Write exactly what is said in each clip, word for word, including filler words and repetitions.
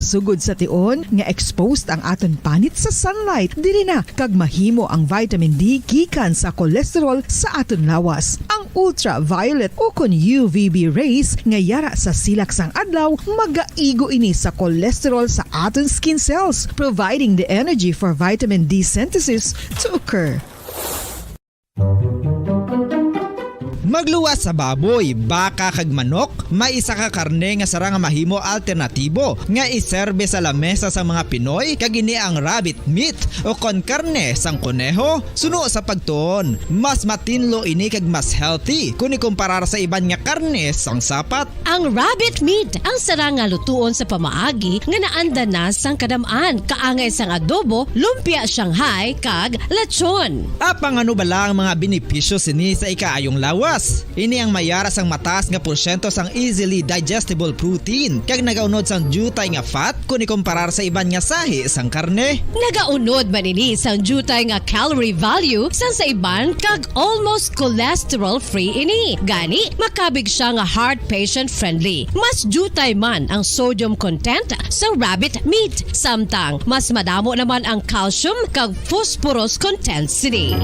Sugod sa tion nga exposed ang aton panit sa sunlight, diri na kag mahimo ang vitamin D gikan sa cholesterol sa aton lawas. Ang ultraviolet ukon U V B rays nga yara sa silak sang adlaw magaigo ini sa cholesterol sa aton skin cells, providing the energy for vitamin D synthesis to occur. Magluwas sa baboy, baka kag manok, may isa ka karne nga sara nga mahimo alternatibo nga iserbe sa lamesa sang mga Pinoy, kag ini ang rabbit meat o kon karne sang koneho. Suno sa pagtuon, mas matinlo ini kag mas healthy kon ikumparar sa iban nga karne sang sapat. Ang rabbit meat ang sara nga lutuon sa pamaagi nga naanda na sang kadam-an, kaangay sang adobo, lumpia Shanghai, kag lechon. Apang ano bala ang mga benepisyo sini sa ikaayong lawas? Ini ang mayara sang mataas nga porsyento sang easily digestible protein kag nagaunod sang diutay nga fat kon ikumparar sa iban nga sahi sang karne. Nagaunod man ini sang diutay nga calorie value sang sa iban kag almost cholesterol-free ini. Gani, makabig sia nga heart patient-friendly. Mas diutay man ang sodium content sang rabbit meat, samtang mas madamo naman ang calcium kag phosphorus content sini.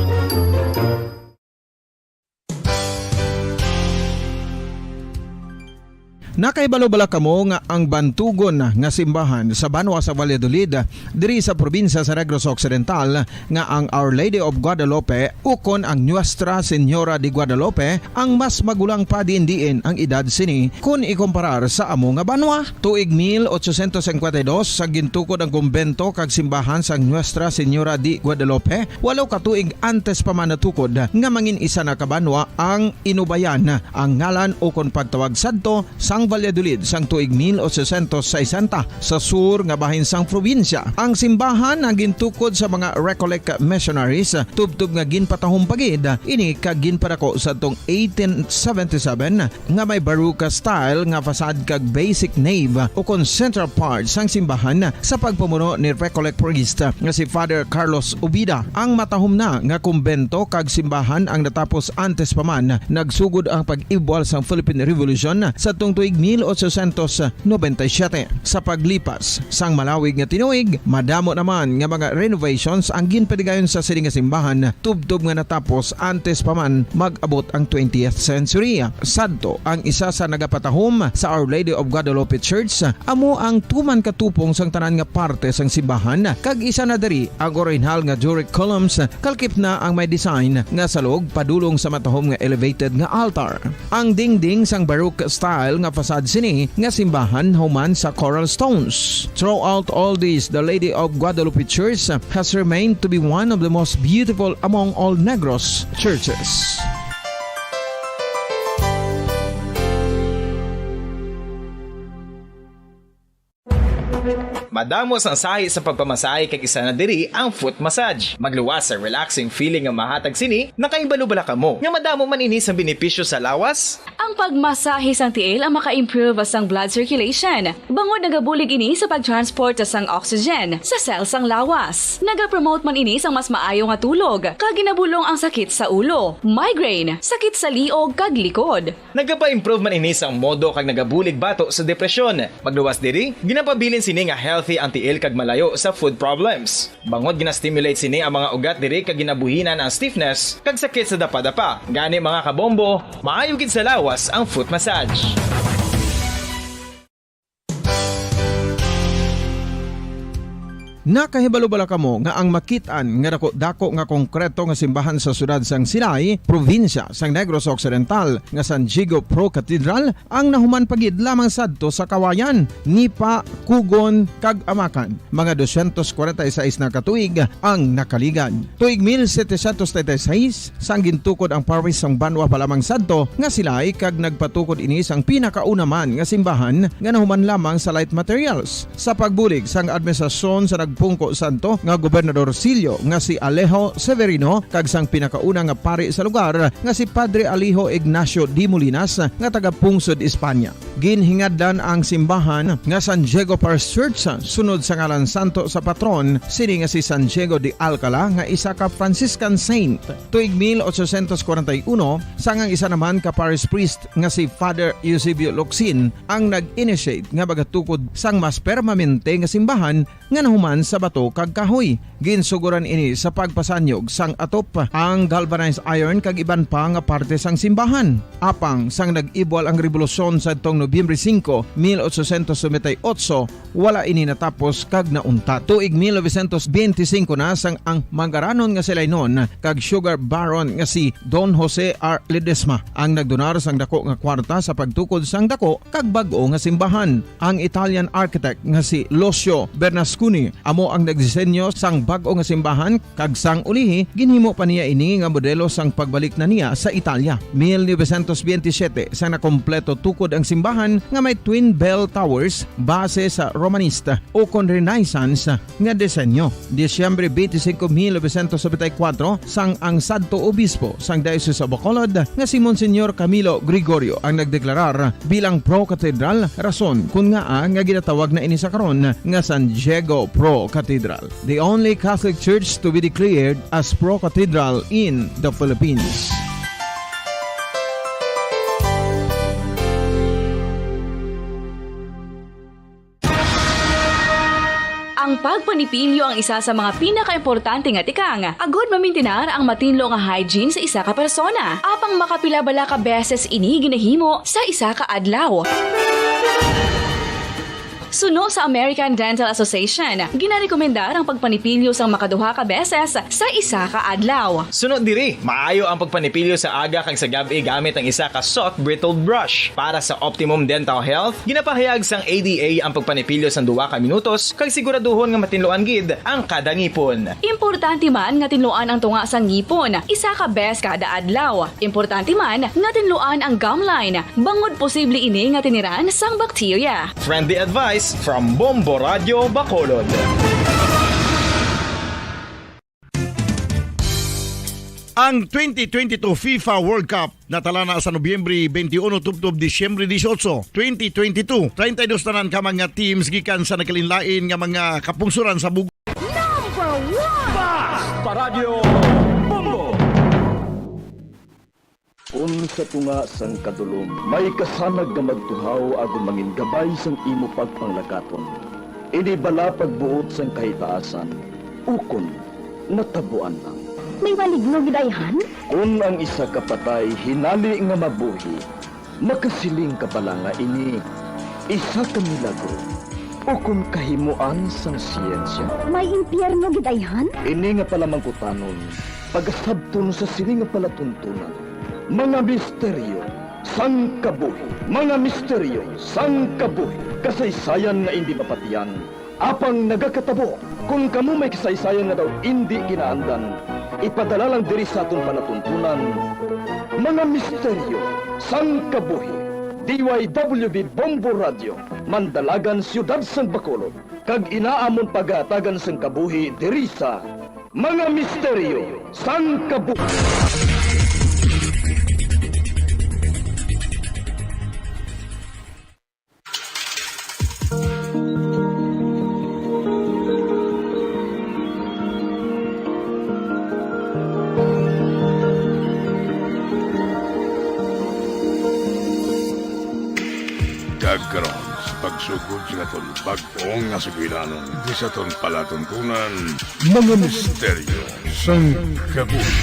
Nakahibalo bala kamo nga ang bantugon nga simbahan sa banwa sa Valladolid, diri sa probinsya sa Negros Occidental, nga ang Our Lady of Guadalupe ukon ang Nuestra Señora de Guadalupe ang mas magulang pa diin-diin ang edad sini kon ikumparar sa amo nga banwa? Tuig mil ochocientos cincuenta y dos sa gintukod ang kumbento kag simbahan sang Nuestra Señora de Guadalupe, walo ka tuig antes pa man natukod nga mangin isa na ka banwa ang Inubayan ang ngalan ukon pagtawag sadto sang Valladolid sang tuig mil ochocientos sesenta sa sur nga bahin sang probinsya. Ang simbahan ang gintukod sa mga Recollect missionaries, tubtob nga ginpatahom pa gid ini kag ginpadako sadtong eighteen seventy-seven nga may Baroque style nga facade kag basic nave ukon central part sang simbahan sa pagpamuno ni Recollect priest nga si Father Carlos Ubida. Ang matahom na nga kumbento kag simbahan ang natapos antes pa man nagsugod ang pag-ibwal sang Philippine Revolution sadtong tuig mil ochocientos noventa y siete. Sa paglipas sang malawig nga tinuig, madamo naman nga mga renovations ang ginpaligayon sa sini nga simbahan, tubtob nga natapos antes pa man mag-abot ang twentieth century. Sadto, ang isa sa nagapatahom sa Our Lady of Guadalupe Church amo ang tuman ka tupong sang tanan nga parte sang simbahan, kag isa na diri ang orihinal nga Doric columns, kalkip na ang may design nga salog padulong sa matahom nga elevated nga altar. Ang dingding sang Baroque style nga facade sini nga simbahan human sa coral stones. Throughout all this, the Lady of Guadalupe Church has remained to be one of the most beautiful among all Negros churches. Madamo sang sahi sa pagpamasahe, kag isa na diri ang foot massage. Magluwas sa relaxing feeling nga mahatag sini. Nakahibalo bala kamo nga madamo man ini sang benepisyo sa lawas? Ang pagmasahe sang tiil ang maka-improve sang blood circulation, bangod nagabulig ini sa pag-transport sang oxygen sa cell sang lawas. Nagapromote man ini sang mas maayo nga tulog, kag ginabulong ang sakit sa ulo, migraine, sakit sa liog, kag likod. Nagapa-improve man ini sang modo kag nagabulig bato sa depresyon. Magluwas diri, ginapabilin sini nga healthy ang tiil kag malayo sa food problems. Bangod gina-stimulate sini ang mga ugat diri kag ginabuhinan ang stiffness kag sakit sa dapadapa. Gani, mga kabombo, maayo gid sa lawas ang foot massage. Nakahibalo bala kamo nga ang makit-an nga dako-dako nga konkreto nga simbahan sa siyudad sang Silay, probinsya sang Negros Occidental, nga San Diego Pro Cathedral ang nahuman pa gid lamang sadto sa Kawayan, Nipa, Cogon, kag Amacan? Mga dosyentos kwarenta y seis na ka tuig ang nakaligad. Tuig mil setecientos treinta y seis, sang gintukod ang parish sang banwa pa lamang sadto nga Silay, kag nagpatukod ini sang pinakauna man nga simbahan nga nahuman lamang sa light materials. Sa pagbulig sang administrasyon sa nag- Pungko Santo nga Gobernador Sillo nga si Alejo Severino, kag sang pinakauna nga pari sa lugar nga si Padre Alejo Ignacio de Molinas nga taga Pungsod, Espanya. Ginhingadlan ang simbahan nga San Diego Parish Church sunod sa ngalan santo sa patron sini nga si San Diego de Alcala nga isa ka Franciscan saint. Tuig mil ochocientos kwarenta y uno, sang ang isa naman ka parish priest nga si Father Eusebio Locsin ang nag-initiate nga magatukod sang mas permanente nga simbahan nga nahuman sa bato kag kahoy. Ginsuguran ini sa pagpasanyog sang atop, ang galvanized iron kag iban pa nga parte sang simbahan. Apang sang nag-ibwal ang rebolusyon sadtong Nobyembre singko, mil ochocientos noventa y ocho, wala ini natapos kag nauntat. Tuig mil novecientos benti singko na sang ang manggaranon nga si Lainon kag sugar baron nga si Don Jose R. Ledesma ang nagdonar sang dako nga kwarta sa pagtukod sang dako kag bag-o nga simbahan. Ang Italian architect nga si Lucio Bernasconi amo ang nagdisenyo sang bag-o nga simbahan, kag sang ulihi ginhimo pa niya ini nga modelo sang pagbalik na niya sa Italia. Mil novecientos benti siyete, sa nakompleto tukod ang simbahan nga may twin bell towers base sa Romanista ukon Renaissance nga disenyo. Disyembre twenty-five, mil novecientos noventa y cuatro, sang ang sadto obispo sang Diocese of Bacolod nga si Monsignor Camilo Gregorio ang nagdeklarar bilang pro-cathedral, rason kun ngaa nga ginatawag na ini sa karon nga San Diego Pro-Cathedral, the only Catholic church to be declared as pro-cathedral in the Philippines. Ang pagpanipilyo ang isa sa mga pinakaimportante nga tikang agud mamintinar ang matinlo nga hygiene sa isa ka persona. Apang makapila bala ka beses ini ginahimo sa isa ka adlaw? Suno sa American Dental Association, ginarekomendar ang pagpanipilyo sang makaduha ka beses sa isa ka adlaw. Suno diri, maayo ang pagpanipilyo sa aga kag sa gab-i gamit ang isa ka soft bristled brush. Para sa optimum dental health, ginapahayag sang A D A ang pagpanipilyo sang duha ka minutos kag siguraduhon nga matinluan gid ang kada ngipon. Importante man nga tinluan ang tunga sang ngipon isa ka bes kada adlaw. Importante man nga tinluan ang gum line, bangod posible ini nga tiniran sang bakterya. Friendly advice from Bombo Radio Bacolod. Ang twenty twenty-two FIFA World Cup natala na sa Nobyembre twenty-one tubtob Disyembre dieciocho, twenty twenty-two. Treinta y dos tanan ka mga teams gikan sa nagkalainlain nga mga kapungsoran sa Bug- Number one! Fast Paradyo Bombo! Kun sa tunga sang kadulom may kasanag nga magtuhaw agod mangin gabay sang imo pagpanglakaton, ini bala pagbuot sang kahitaasan, ukon natabuan lang? May maligno gid ayhan? Kun ang isa ka patay hinali nga mabuhi, makasiling ka bala nga ini isa ka milagro ukon kahimoan sang siyensya? May impyerno gid ayhan? Ini nga palamangkutanon pagasabton sa sini nga palatuntunan. Mga misteryo sang kabuhi. Mga misteryo sang kabuhi. Kasaysayan nga indi mapatiyan, apang nagakatabo. Kon kamo may kasaysayan nga daw indi kinaandan, ipadala lang diri sa aton palatuntunan, Mga Misteryo sang Kabuhi. D Y W B Bombo Radio, Mandalagan, Siyudad sang Bacolod, kag inaamon pagahatagan sang kabuhi diri sa Mga Misteryo sang Kabuhi. Kag karon, sa pagsugod sa aton bag-o nga sugilanon, di sa aton palatuntunan, Mga Misteryo sang Kabuhi.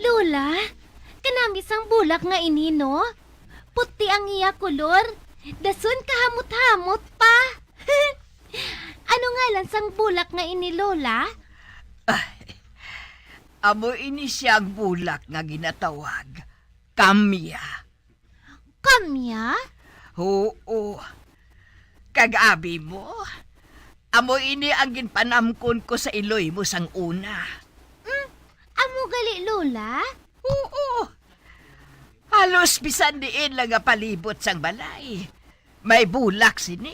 Lola, kanami sang bulak nga ini, no? Puti ang iya kolor. Dason kahamot-hamot pa. Ano ngalan sang bulak nga ini, Lola? Ay, amo ini siya ang bulak nga ginatawag kamya. Kamya? Oo. Kag abi mo, amo ini ang ginpanamkon ko sa iloy mo sang una. Mm, ang Gali, Lola? Oo. Halos bisan diin lang nga palibot sang balay, may bulak sini.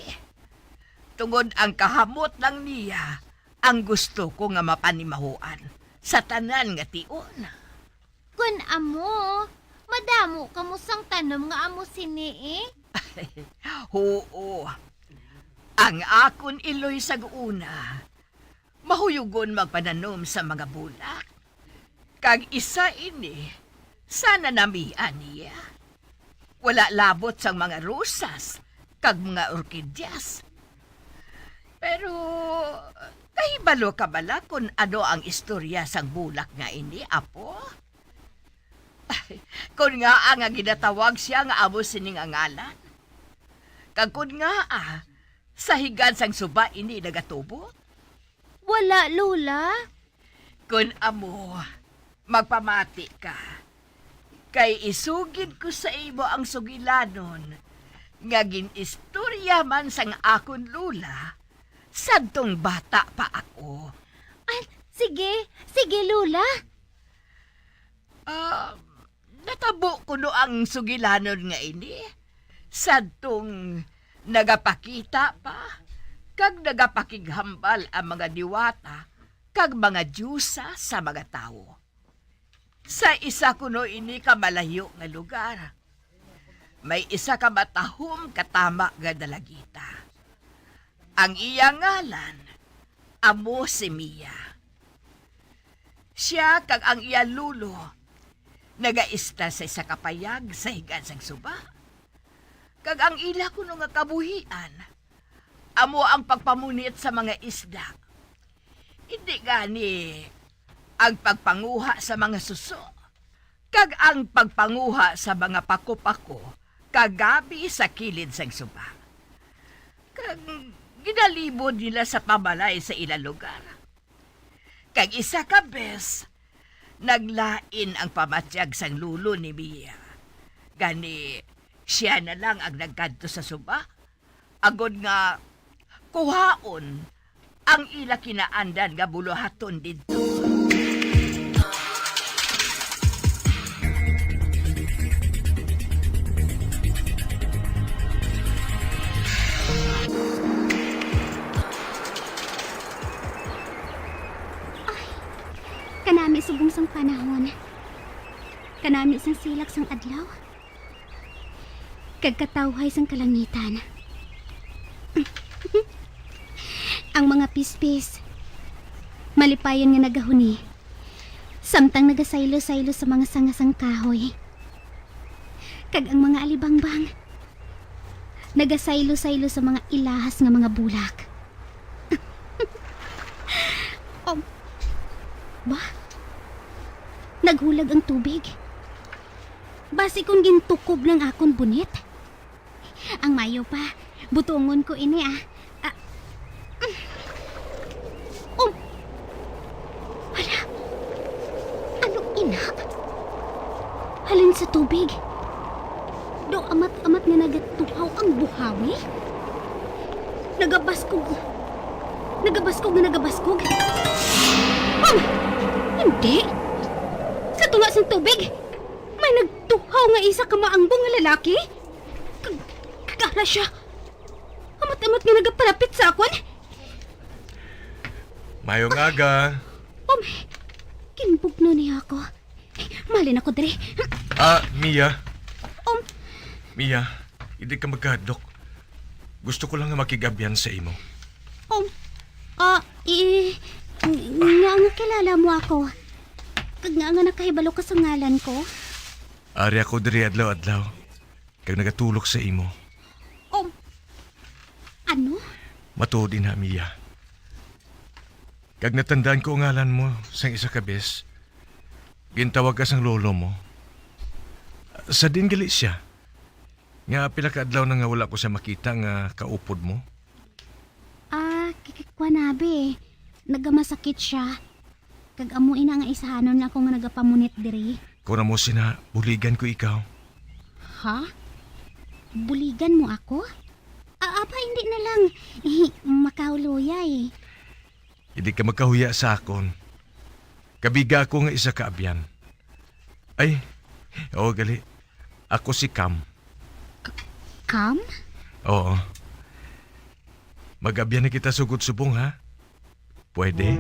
Tungod ang kahamot lang niya ang gusto ko nga mapanimahoan sa tanan nga tion. Kun amo, madamo kamo sang tanom nga amo sini, eh. Huo. Ang akon iloy sa una, mahuyugon magpananom sa mga bulak. Kag isa ini sa nanamian niya. Wala labot sang mga rosas kag mga orkidyas. Pero, kahibalo ka bala kon ano ang istorya sang bulak nga ini, apo? Kon ngaa nga ginatawag siya nga amo sini nga ngalan? Kag kon ngaa sa higad sang suba ini nagatubo? Wala, Lola. Kon amo, magpamati ka. Kay isugid ko sa imo ang sugilanon nga gin-istorya man sang akon lola sadtong bata pa ako. Ah, sige, sige, Lola. Ah, natabo kuno ang sugilanon nga ini sadtong nagapakita pa kag nagapakighambal ang mga diwata kag mga diyusa sa mga tawo. Sa isa kuno ini ka malayo nga lugar, may isa ka matahom ka tama nga dalagita. Ang iya ngalan amo si Mia. Sia kag ang iya lolo nagaista sa isa ka payag sa higad sang suba. Kag ang ila kuno nga kabuhian amo ang pagpamunit sa mga isda. Indi gani ang pagpanguha sa mga suso, kag ang pagpanguha sa mga pako-pako kagabi sa kilid sang suba. Kag ginalibod nila sa pabalay sa ila lugar. Kag isa ka bes, naglain ang pamatyag sang lolo ni Mia. Gani, sia na lang ang nagkadto sa suba, agod nga kuhaon ang ila kinaandan nga buluhaton didto. Ay, kanami subong sang panahon. Kanami sang silak sang adlaw. Kag katawhay sang kalangitan. Ang mga pispis, malipayon nga nagahuni, samtang nagasaylo-saylo sa mga sanga sang kahoy. Kag ang mga alibangbang, nagasaylo-saylo sa mga ilahas nga mga bulak. Oh, ba? Naghulag ang tubig. Basi kon gintukob ng akon bunit. Ang mayo pa, butongon ko ini, ah. Ah. Um. Hala. Ano ina? Halin sa tubig. Daw amat-amat nga nagatuhaw ang buhawi. Nagabaskog. Nagabaskog nga nagabaskog. Um! Hindi. Sa tunga sang tubig, may nagtuhaw nga isa ka maangbo nga lalaki. Kag, kag ara siya. Amat-amat nga nagapalapit sa akon. Mayong aga. Um, ginbugno niya ako. Malin ako diri. Ah, Mia. Um, Mia, hindi ka magkahadlok. Gusto ko lang nga makig-abyan sa imo. Um, ah, i-, nga, nga kilala mo ako. Kag nga, nga nakahibalo ka sa ngalan ko. Ari ako diri adlaw-adlaw, kag nagatulok sa imo. Um, ano? Matuod ina, Mia. Kag natandaan ko ang ngalan mo sang isa ka bes. Gintawag ka sang lolo mo. Sa diin gali siya? Nga pila ka adlaw na nga wala ko siya makita nga kaupod mo? Ah, k-, k-, kuwan, abi. Nagamasakit siya. Kag amo ina nga isahanon nga ako nga nagapamunit diri. Kon amo sina, buligan ko ikaw. Ha? Buligan mo ako? Ah, apa, hindi na lang. Eh, makahuloya eh. Hindi ka makahuya sa akon. Kabiga ako nga isa ka abyan. Ay, oo, gali. Ako si Cam. Cam? Oo. Mag-abyan na kita sugod subong, ha? Pwede?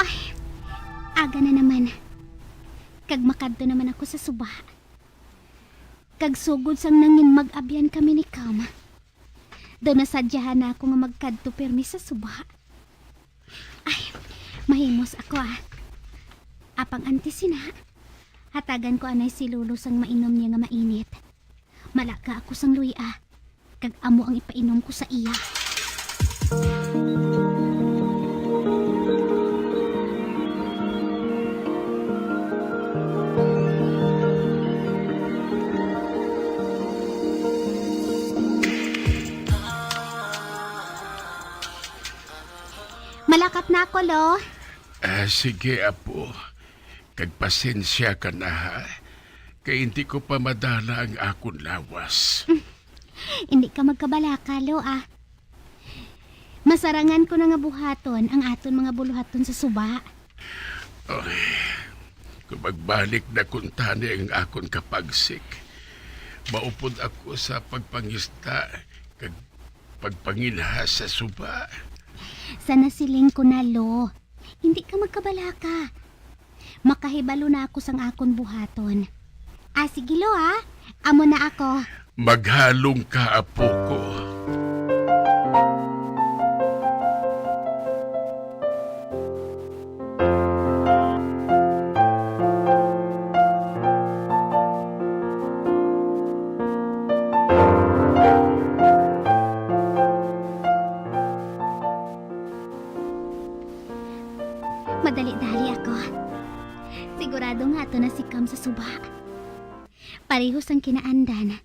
Ay, aga na naman. Kag makadto naman ako sa suba. Kag sugod sang nangin mag-abyan kami ni Cam, daw nasadyahan na ako nga magkadto pirmi sa suba. Ay, mahimos ako, ah. Apang antes sina, hatagan ko anay si Lolo sang mainom niya nga mainit. Malaga ako sang luy-a, kag amo ang ipainom ko sa iya. Malakat na ako, Lo. Ah, sige, apo. Kag pasensya ka na, ha? Kay hindi ko pa madala ang akon lawas. Hindi ka magkabalaka, Lo, ah. Masarangan ko na nga buhaton ang aton mga buluhaton sa suba. Ay, kung magbalik na kuntani ang akon kapagsik, maupod ako sa pagpangisda kag pagpanginha sa suba. Sa nasiling ko na, Lo, hindi ka magkabalaka. Makahibalo na ako sang akon buhaton. Ah, sige, Lo, ha? Amo na ako. Maghalong ka, apo ko. Madali-dali ako. Sigurado nga ato na si Cam sa suba. Pareho sang kinaandan.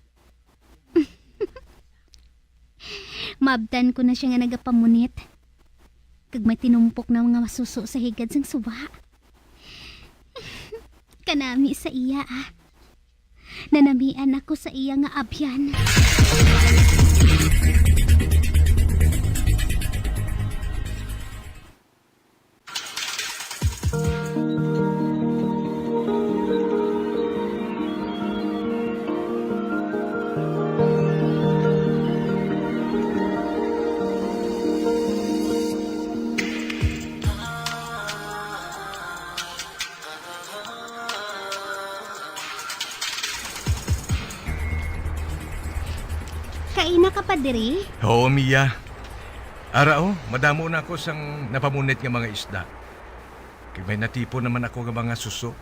Maabtan ko na siya nga nagapamunit. Kag may tinumpok na mga masuso sa higad sang suba. Kanami sa iya, ah. Nanamian ako sa iya nga abyan. Kaina ka pa diri? Oo, Mia. Ara, oh, madamo na ako sang napamunit nga mga isda. Kag may natipon naman ako nga mga suso.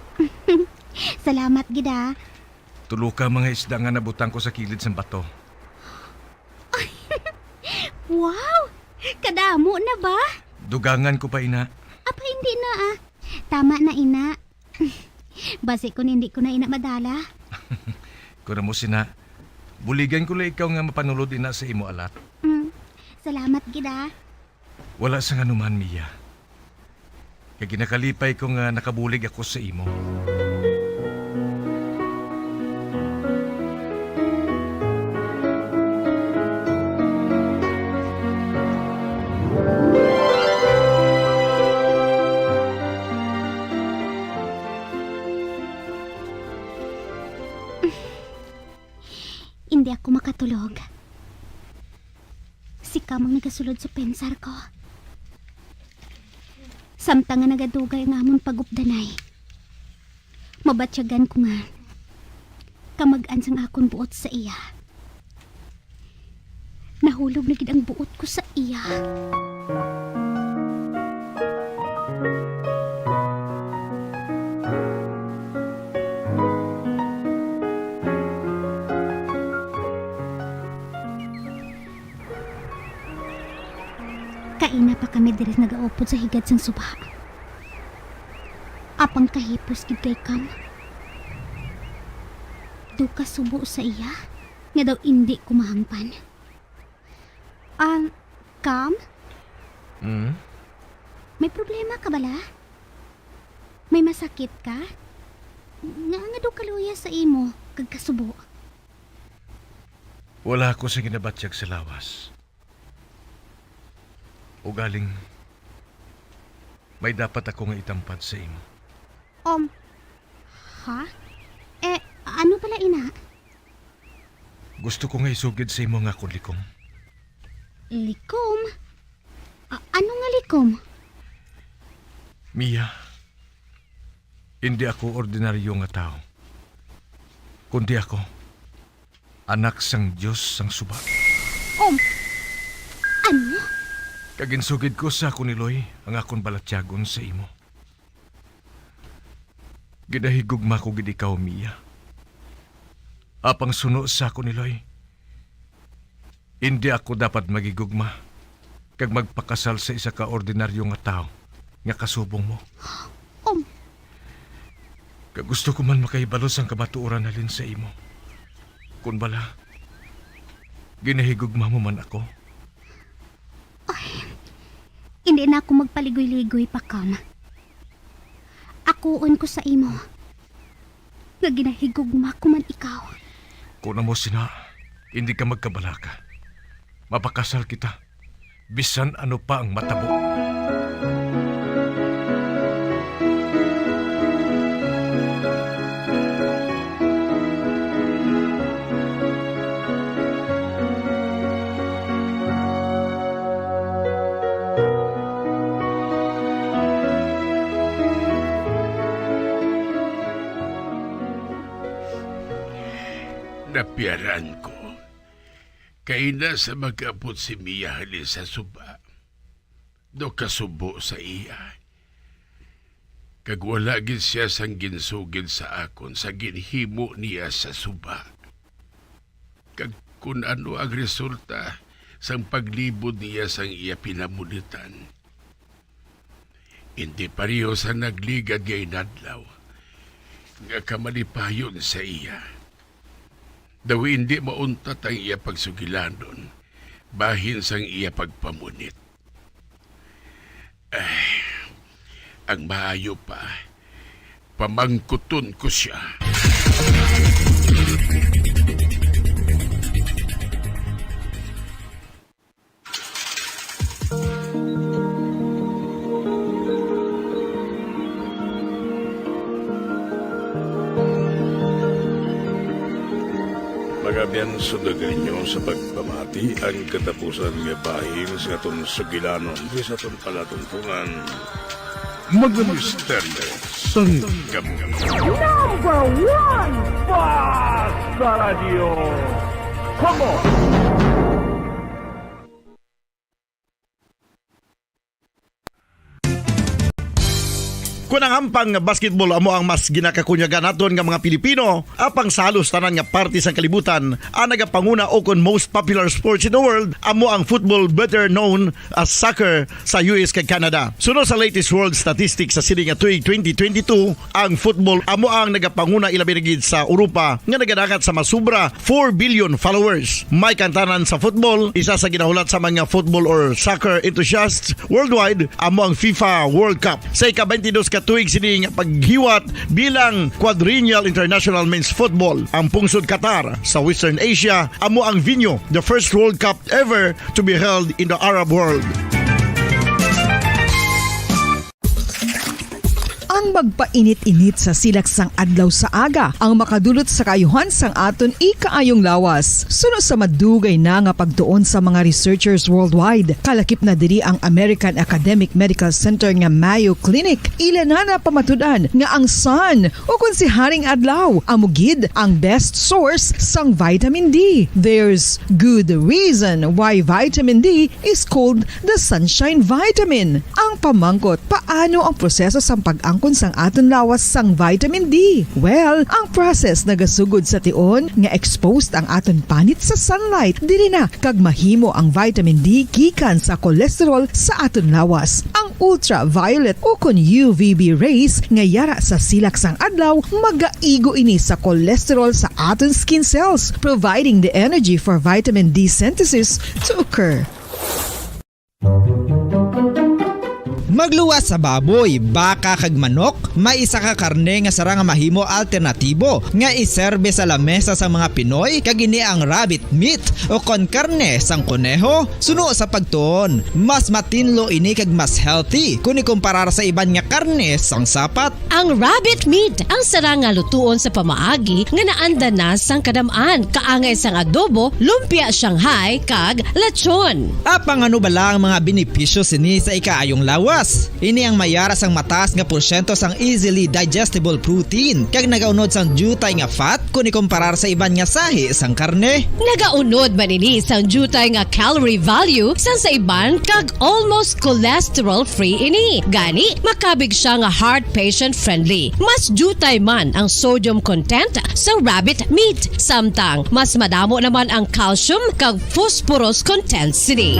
Salamat gid, ah. Tulo ka mga isda nga nabutang ko sa kilid sang bato. Wow! Kadamo na ba? Dugangan ko pa ina. Apa, hindi na, ah. Tama na ina. Basi kon hindi ko na ina madala. Kon amo sina, buligan ko lang ikaw nga mapanulod ina sa imo alat. Mm. Salamat gid, ah. Wala sang anuman, Mia. Kay ginakalipay ko nga nakabulig ako sa imo. Hindi ako makatulog. Si Cam ang nagasulod sa pensar ko. Samtang nga nagadugay ang amon pagupdanay, mabatyagan ko nga kamag-an sang akon buot sa iya. Nahulog na gid ang buot ko sa iya. Kaina pa kami diri nagaupod sa higad sang suba. Apang kahipos gid kay Cam. Daw kasubo sa iya nga daw indi ko mahangpan. Um, Cam? Mm? May problema ka bala? May masakit ka? Nga, nga daw kaluya sa imo, kag kasubo? Wala ako sa ginabatyag sa lawas. Ugaling, may dapat ako nga itampad sa imo. Um, ha? Eh, ano pala ina? Gusto ko nga isugid sa imo nga akon likom. Likom? A-, ano nga likom? Mia, hindi ako ordinaryo nga tawo, kundi ako anak sang Dios sang suba. Um, ano? Kag ginsugid ko sa akon ni Loy ang akon balatyagon sa imo. Ginahigugma ko gid ikaw, Mia. Apang suno sa akon ni Loy, hindi ako dapat maghigugma kag magpakasal sa isa ka ordinaryo nga tawo nga kasubong mo. Um. Kag gusto ko man makahibalo sang kamatuoran halin sa imo. Kon bala, ginahigugma mo man ako. Ay, hindi na ako magpaligoy-ligoy pa, Kam. Akuon ko sa imo nga ginahigugma ko man ikaw. Kon amo sina, hindi ka magkabalaka. Mapakasal kita, bisan ano pa ang matabo. Napiaran ko. Kaina sa mag-abot si Mia halin sa suba, daw kasubo sa iya. Kag wala gid siya sang ginsugid sa akon sa ginhimo niya sa suba. Kag kun ano ang resulta sang paglibod niya sang iya pinamunitan. Indi pareho sa nagligad nga inadlaw nga kamalipayon sa iya. Daw indi mauntat ang iya pagsugilanon bahin sang iya pagpamunit. Ay, ang maayo pa, pamangkuton ko sia. Mga abyan, sundogan ninyo sa pagpamati ang katapusan nga bahin sa aton sugilanon, sa aton palatuntunan. Mga misteryo sang kamot. Number one, Basta Radyo. Come on! Kun ang hampang nga basketball amo ang mas ginakakunyagan naton nga mga Pilipino, apang sa halos tanan nga parte sang kalibutan, ang nagapanguna ukon most popular sports in the world amo ang football, better known as soccer, sa U S kag Canada. Suno sa latest world statistics sa sini nga tuig twenty twenty-two, ang football amo ang nagapanguna, ilabi na gid sa Europa, nga nagadangat sa mas sobra four billion followers. May kantanan sa football, isa sa ginahulat sa mga football or soccer enthusiasts worldwide, amo ang FIFA World Cup. Sa ika-twenty-dos ka tuig sini nga paghiwat bilang Quadrennial International Men's Football, ang pungsod Qatar sa Western Asia amo ang venue, the first World Cup ever to be held in the Arab world. Ang magpainit-init sa silak sang adlaw sa aga ang makadulot sa kaayuhan sang aton ikaayong lawas. Suno sa madugay na nga pagtuon sa mga researchers worldwide, kalakip na diri ang American Academic Medical Center nga Mayo Clinic. Ila na napamatud-an nga ang sun, ukon si Haring Adlaw, amo gid ang best source sang vitamin D. There's good reason why vitamin D is called the sunshine vitamin. Ang pamangkot, paano ang proseso sang pag-angkon sang aton lawas sang vitamin D? Well, ang process nagasugod sa tion nga exposed ang aton panit sa sunlight, diri na kag mahimo ang vitamin D gikan sa cholesterol sa aton lawas. Ang ultraviolet ukon U V B rays nga yara sa silak sang adlaw magaigo ini sa cholesterol sa aton skin cells, providing the energy for vitamin D synthesis to occur. Pagluwas sa baboy, baka kag manok, may isa ka karne nga sarang nga mahimo alternatibo nga iserbe sa lamesa sa mga Pinoy, kag ini ang rabbit meat o kon karne sang koneho. Suno sa pagtuon, mas matinlo ini kag mas healthy kon ikumparar sa iban nga karne sang sapat. Ang rabbit meat ang sarang nga lutuon sa pamaagi nga naanda na sang kadam-an, kaangay sang adobo, lumpia Shanghai, kag lechon. Apang ano bala ang mga benepisyo sini sa ikaayong lawas? Ini ang may ara sang mataas nga porsyento sang easily digestible protein, kag nagaunod sang diutay nga fat kon ikumparar sa iban nga sahi sang karne. Nagaunod man ini sang diutay nga calorie value sang sa iban, kag almost cholesterol-free ini. Gani, makabig siya nga heart patient-friendly. Mas diutay man ang sodium content sa rabbit meat, samtang mas madamo naman ang calcium kag phosphorus content sini.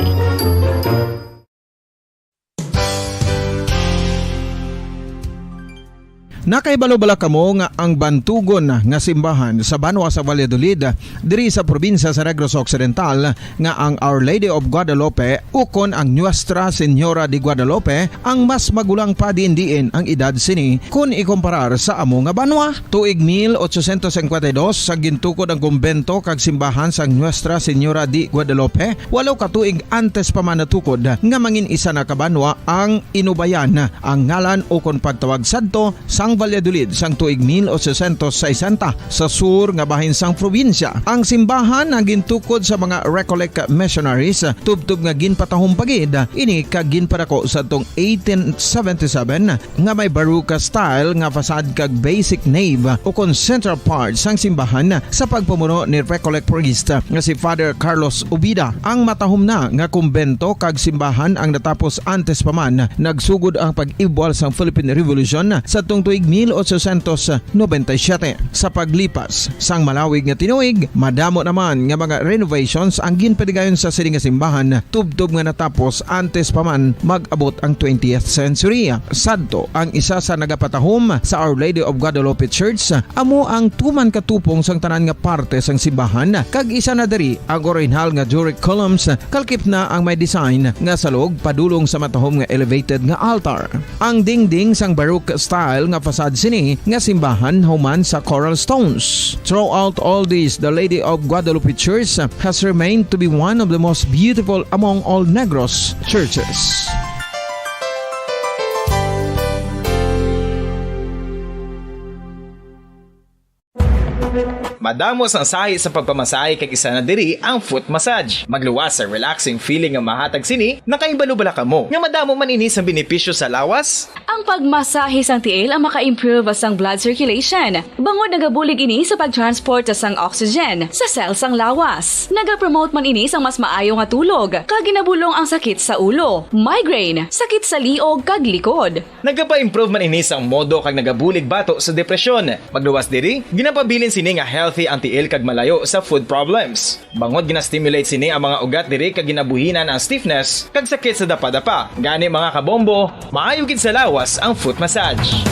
Nakahibalo bala kamo nga ang bantugon nga simbahan sa banwa sa Valladolid, diri sa probinsya sa Negros Occidental, nga ang Our Lady of Guadalupe ukon ang Nuestra Señora de Guadalupe ang mas magulang pa diin-diin ang edad sini kon ikumparar sa amo nga banwa? Tuig mil ochocientos cincuenta y dos, sa gintukod ang kumbento kag simbahan sang Nuestra Señora de Guadalupe, walo ka tuig antes pa man natukod nga mangin isa na ka banwa ang inubayan ang ngalan ukon pagtawag sadto sang Valladolid sang tuig mil ochocientos sesenta, sa sur nga bahin sang probinsya. Ang simbahan ang gintukod sa mga Recollect missionaries, tubtob nga ginpatahom pa gid ini kag ginpadako sadtong eighteen seventy-seven, nga may Baroque style nga facade kag basic nave ukon central part sang simbahan sa pagpamuno ni Recollect priest nga si Father Carlos Ubida. Ang matahom na nga kumbento kag simbahan ang natapos antes pa man nagsugod ang pag-ibwal sang Philippine Revolution sadtong tuig mil ochocientos noventa y siete. Sa paglipas sang malawig nga tinuig, madamo naman nga mga renovations ang ginpaligayon sa sini nga simbahan, tubtob nga natapos antes pa man mag-abot ang twentieth century. Sadto, ang isa sa nagapatahom sa Our Lady of Guadalupe Church amo ang tuman ka tupong sang tanan nga parte sang simbahan, kag isa na diri ang orihinal nga Doric columns, kalkip na ang may design nga salog padulong sa matahom nga elevated nga altar. Ang dingding sang Baroque style nga facade sini nga simbahan human sa coral stones. Throughout all this, the Lady of Guadalupe Church has remained to be one of the most beautiful among all Negros churches. Madamo sang sahi sa pagpamasahe, kag isa na diri ang foot massage. Magluwas sa relaxing feeling nga mahatag sini. Nakahibalo bala kamo nga madamo man ini sang benepisyo sa lawas? Ang pagmasahe sang tiil ang maka-improve sang blood circulation, bangod nagabulig ini sa pag-transport sang oxygen sa cell sang lawas. Nagapromote man ini sang mas maayo nga tulog, kag ginabulong ang sakit sa ulo, migraine, sakit sa liog, kag likod. Nagapa-improve man ini sang modo kag nagabulig bato sa depresyon. Magluwas diri, ginapabilin sini nga healthy ang tiil kag malayo sa foot problems. Bangod gina-stimulate sini ang mga ugat diri kag ginabuhinan ang stiffness kag sakit sa dapadapa. Gani, mga kabombo, maayo gid sa lawas ang foot massage.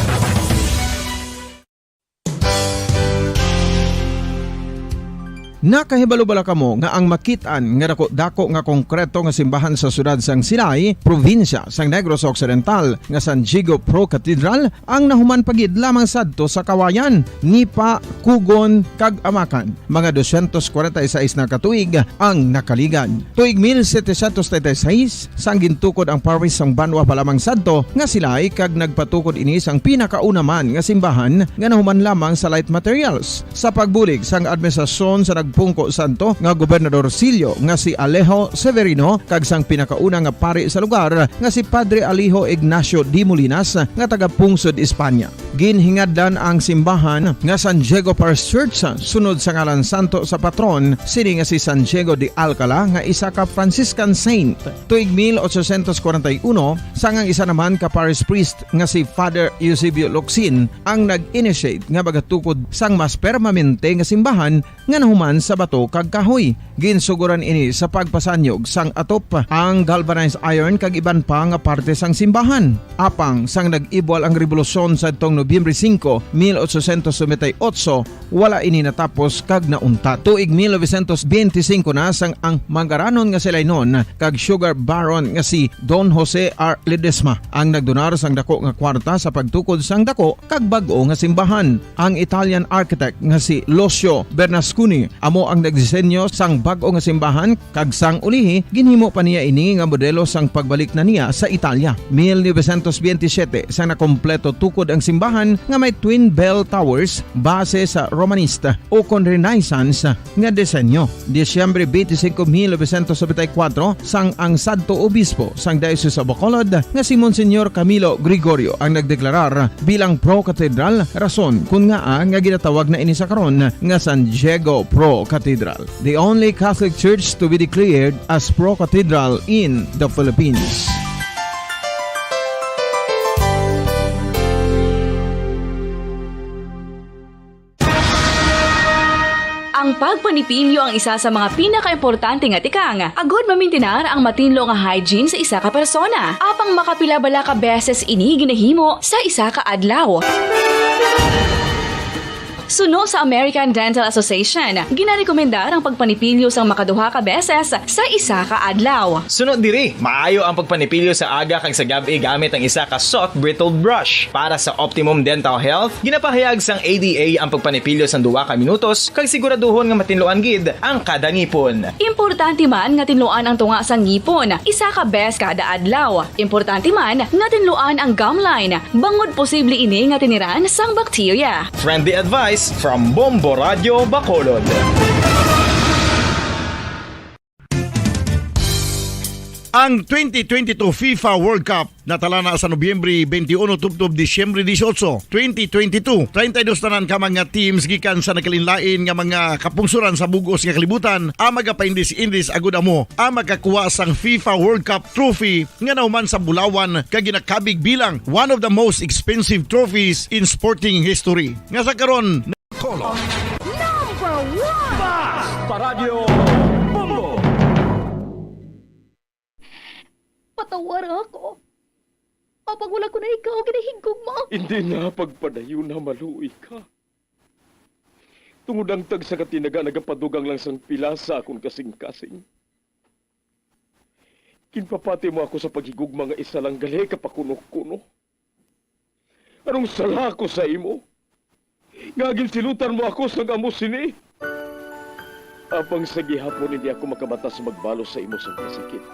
Nakahibalo bala kamo nga ang makit-an nga dako-dako nga konkreto nga simbahan sa siyudad sang Silay, probinsya sang Negros Occidental, nga San Diego Pro Cathedral, ang nahuman pa gid lamang sadto sa Kawayan, Nipa, Kugon, kag Amacan? Mga doscientos cuarenta y seis na ka tuig ang nakaligad. Tuig mil setecientos treinta y seis, sang gintukod ang parish sang banwa pa lamang sadto nga Silay, kag nagpatukod ini sang pinakauna man nga simbahan nga nahuman lamang sa light materials. Sa pagbulig sang administrasyon sa nagpungko sadto nga gobernador silyo nga si Alejo Severino kag sang pinakauna nga pari sa lugar nga si Padre Alejo Ignacio de Molinas nga taga Pungsod, Espanya. Ginhingadlan ang simbahan nga San Diego Parish Church sunod sa ngalan santo sa patron sini nga si San Diego de Alcala nga isa ka Franciscan saint. Tuig mil ochocientos cuarenta y uno, sang ang isa naman ka parish priest nga si Father Eusebio Locsin ang nag-initiate nga magatukod sang mas permanente nga simbahan nga nahuman sa bato kag kahoy. Ginsuguran ini sa pagpasanyog sang atop, ang galvanized iron kag iban pa nga parte sang simbahan. Apang sang nag-ibwal ang rebolusyon sadtong Nobyembre singko, mil ochocientos noventa y ocho, wala ini natapos kag nauntat. Tuig mil novecientos benti singko na sang ang manggaranon nga si Lainon kag sugar baron nga si Don Jose R. Ledesma ang nagdonar sang dako nga kwarta sa pagtukod sang dako kag bag-o nga simbahan. Ang Italian architect nga si Lucio Bernasconi amo ang nagdisenyo sang bag-o nga simbahan, kag sang ulihi ginhimo pa niya ini nga modelo sang pagbalik na niya sa Italia. Mil novecientos benti siyete, sa nakompleto tukod ang simbahan nga may twin bell towers base sa Romanista ukon Renaissance nga disenyo. Disyembre twenty-five, mil novecientos noventa y cuatro, sang ang sadto obispo sang Diocese of Bacolod nga si Monsignor Camilo Gregorio ang nagdeklarar bilang pro-cathedral, rason kun ngaa nga ginatawag na ini sa karon nga San Diego Pro Cathedral, the only Catholic church to be declared as pro-cathedral in the Philippines. Ang pagpanipilyo ang isa sa mga pinakaimportante nga tikang agud mamintinar ang matinlo nga hygiene sa isa ka persona. Apang makapila bala ka beses ini ginahimo sa isa ka adlaw? Suno sa American Dental Association, ginarekomendar ang pagpanipilyo sang makaduha ka beses sa isa ka adlaw. Suno diri, maayo ang pagpanipilyo sa aga kag sa gab-i gamit ang isa ka soft bristled brush. Para sa optimum dental health, ginapahayag sang A D A ang pagpanipilyo sang duha ka minutos kag siguraduhon nga matinluan gid ang kada ngipon. Importante man nga tinluan ang tunga sang ngipon isa ka bes kada adlaw. Importante man nga tinluan ang gum line, bangod posible ini nga tiniran sang bakterya. Friendly advice from Bombo Radio Bacolod. Ang twenty twenty-two FIFA World Cup natala na sa Nobyembre twenty-one tubtob Disyembre dieciocho, twenty twenty-two. Treinta y dos tanan ka mga teams gikan sa nagkalainlain nga mga kapungsoran sa bug-os nga kalibutan ang magapaindis-indis agud amo ang makakuha sang FIFA World Cup trophy nga nahuman sa bulawan kag ginakabig bilang one of the most expensive trophies in sporting history. Nga sa karon, Color. Number one! Basta Radyo Bombo! Patawara ako. Apang wala ko na ikaw ginahigugma. Hindi na pagpadayon na maluoy ka. Tungod ang tagsa ka tinaga nagapadugang lang sang pila sa akon kasing-kasing. Ginpapati mo ako sa paghigugma nga isa lang gali ka pakuno-kuno. Anong sala ko sa imo? Nga ginsilutan mo ako sang amo sini? Apang sa gihapon hindi ako makabata sa magbalos sa imo sang kasakit.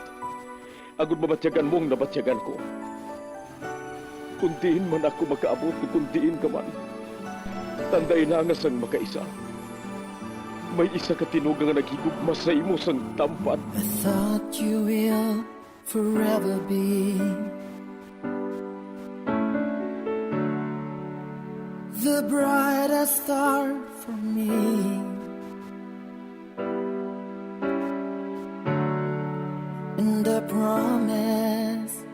Agud mabatyagan mo ang nabatyagan ko. Kung diin man ako makaabot, kung diin ka man, tandai na nga sang makaisa, may isa ka tinuga nga naghigugma sa imo sang tampad. I thought you will forever be the brightest star for me. And I promise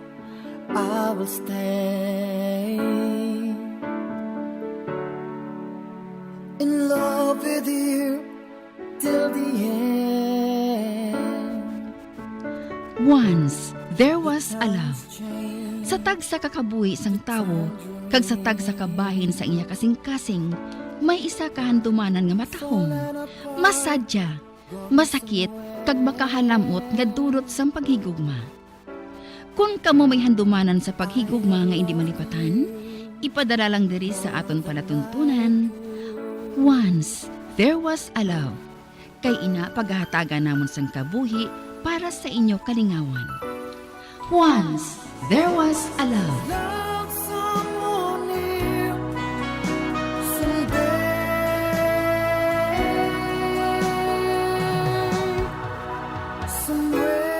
I will stay in love with you till the end. Once, there was a love. Sa tagsa ka kabuhi sang tawo, kag sa tagsa ka bahin sa iya kasing-kasing, may isa ka handumanan nga matahom, masadya, masakit, kag makahalam-ot nga dulot sang paghigugma. Kon kamo may handumanan sa paghigugma nga indi malipatan, ipadala lang diri sa aton palatuntunan, Once, there was a love. Kay ina pagahatagan namon sang kabuhi para sa inyo kalingawan. Once there was a love. Love someone new someday. Somewhere.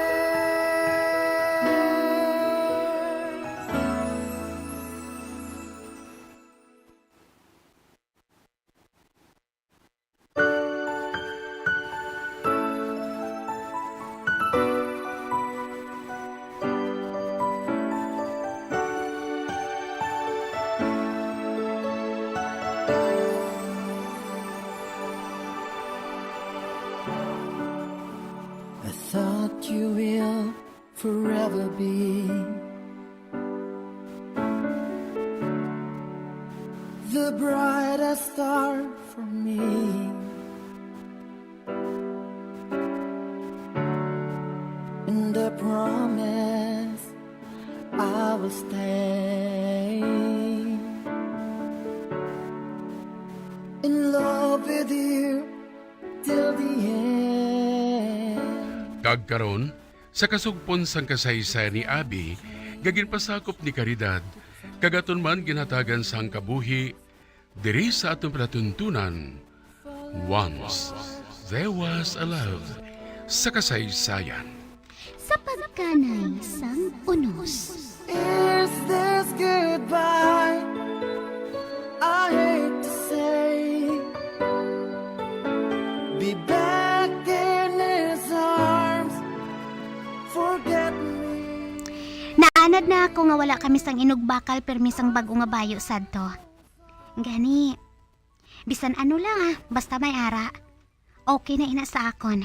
You will forever be the brightest star for me. And I promise I will stay in love with you till the end. Kag karon, sa kasugpon sang kasaysayan ni Abby, nga ginpasakop ni Caridad, kag aton man ginhatagan sang kabuhi, diri sa aton palatuntunan, Once There Was a Love sa kasaysayan. Sa pagkanay sang unos. Is this goodbye? I hate to say, be back in his arms, forget me. Naanad na ako nga wala kami sang inugbakal permi sang bag-o nga bayo sadto. Gani, bisan ano lang, ah, basta may ara. Okay na ina sa akon.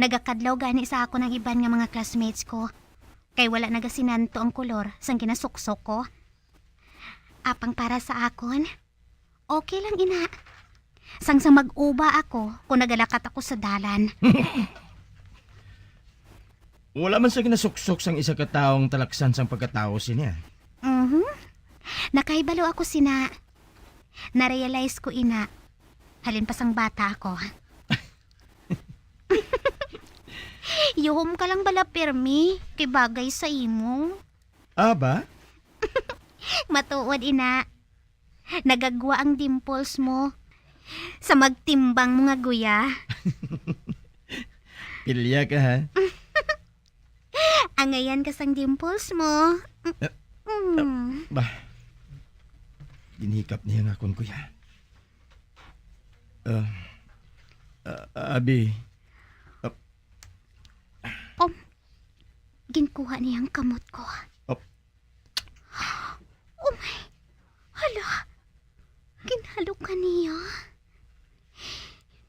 Nagakadlaw gani sa akon ang iban nga mga classmates ko, kay wala nagasinanto ang kolor sang ginasuksok ko. Apang para sa akon, okay lang ina. Sang sa mag-uba ako kung nagalakat ako sa dalan. Wala man sa ginasuksok sang isa ka tawo ang talaksan sang pagkatawo sini, ah. Mhm. Nakahibalo ako sina. Na-realize ko ina. Halin pa sang bata ako. Yuhom ka lang bala pirmi, kay bagay sa imo. Ah, ba? Matuod, ina. Nagagwa ang dimples mo sa magtimbang mo nga guya. Pilya ka, ha? Angayan ka sang dimples mo. Eh, Mm. Ba? Ginhikap niya nga akon, kuya. Ah, ah, abi. Ah. Um, ginkuha niya ang kamot ko. Oh. Oh my. Hala. Ginhalokan niya.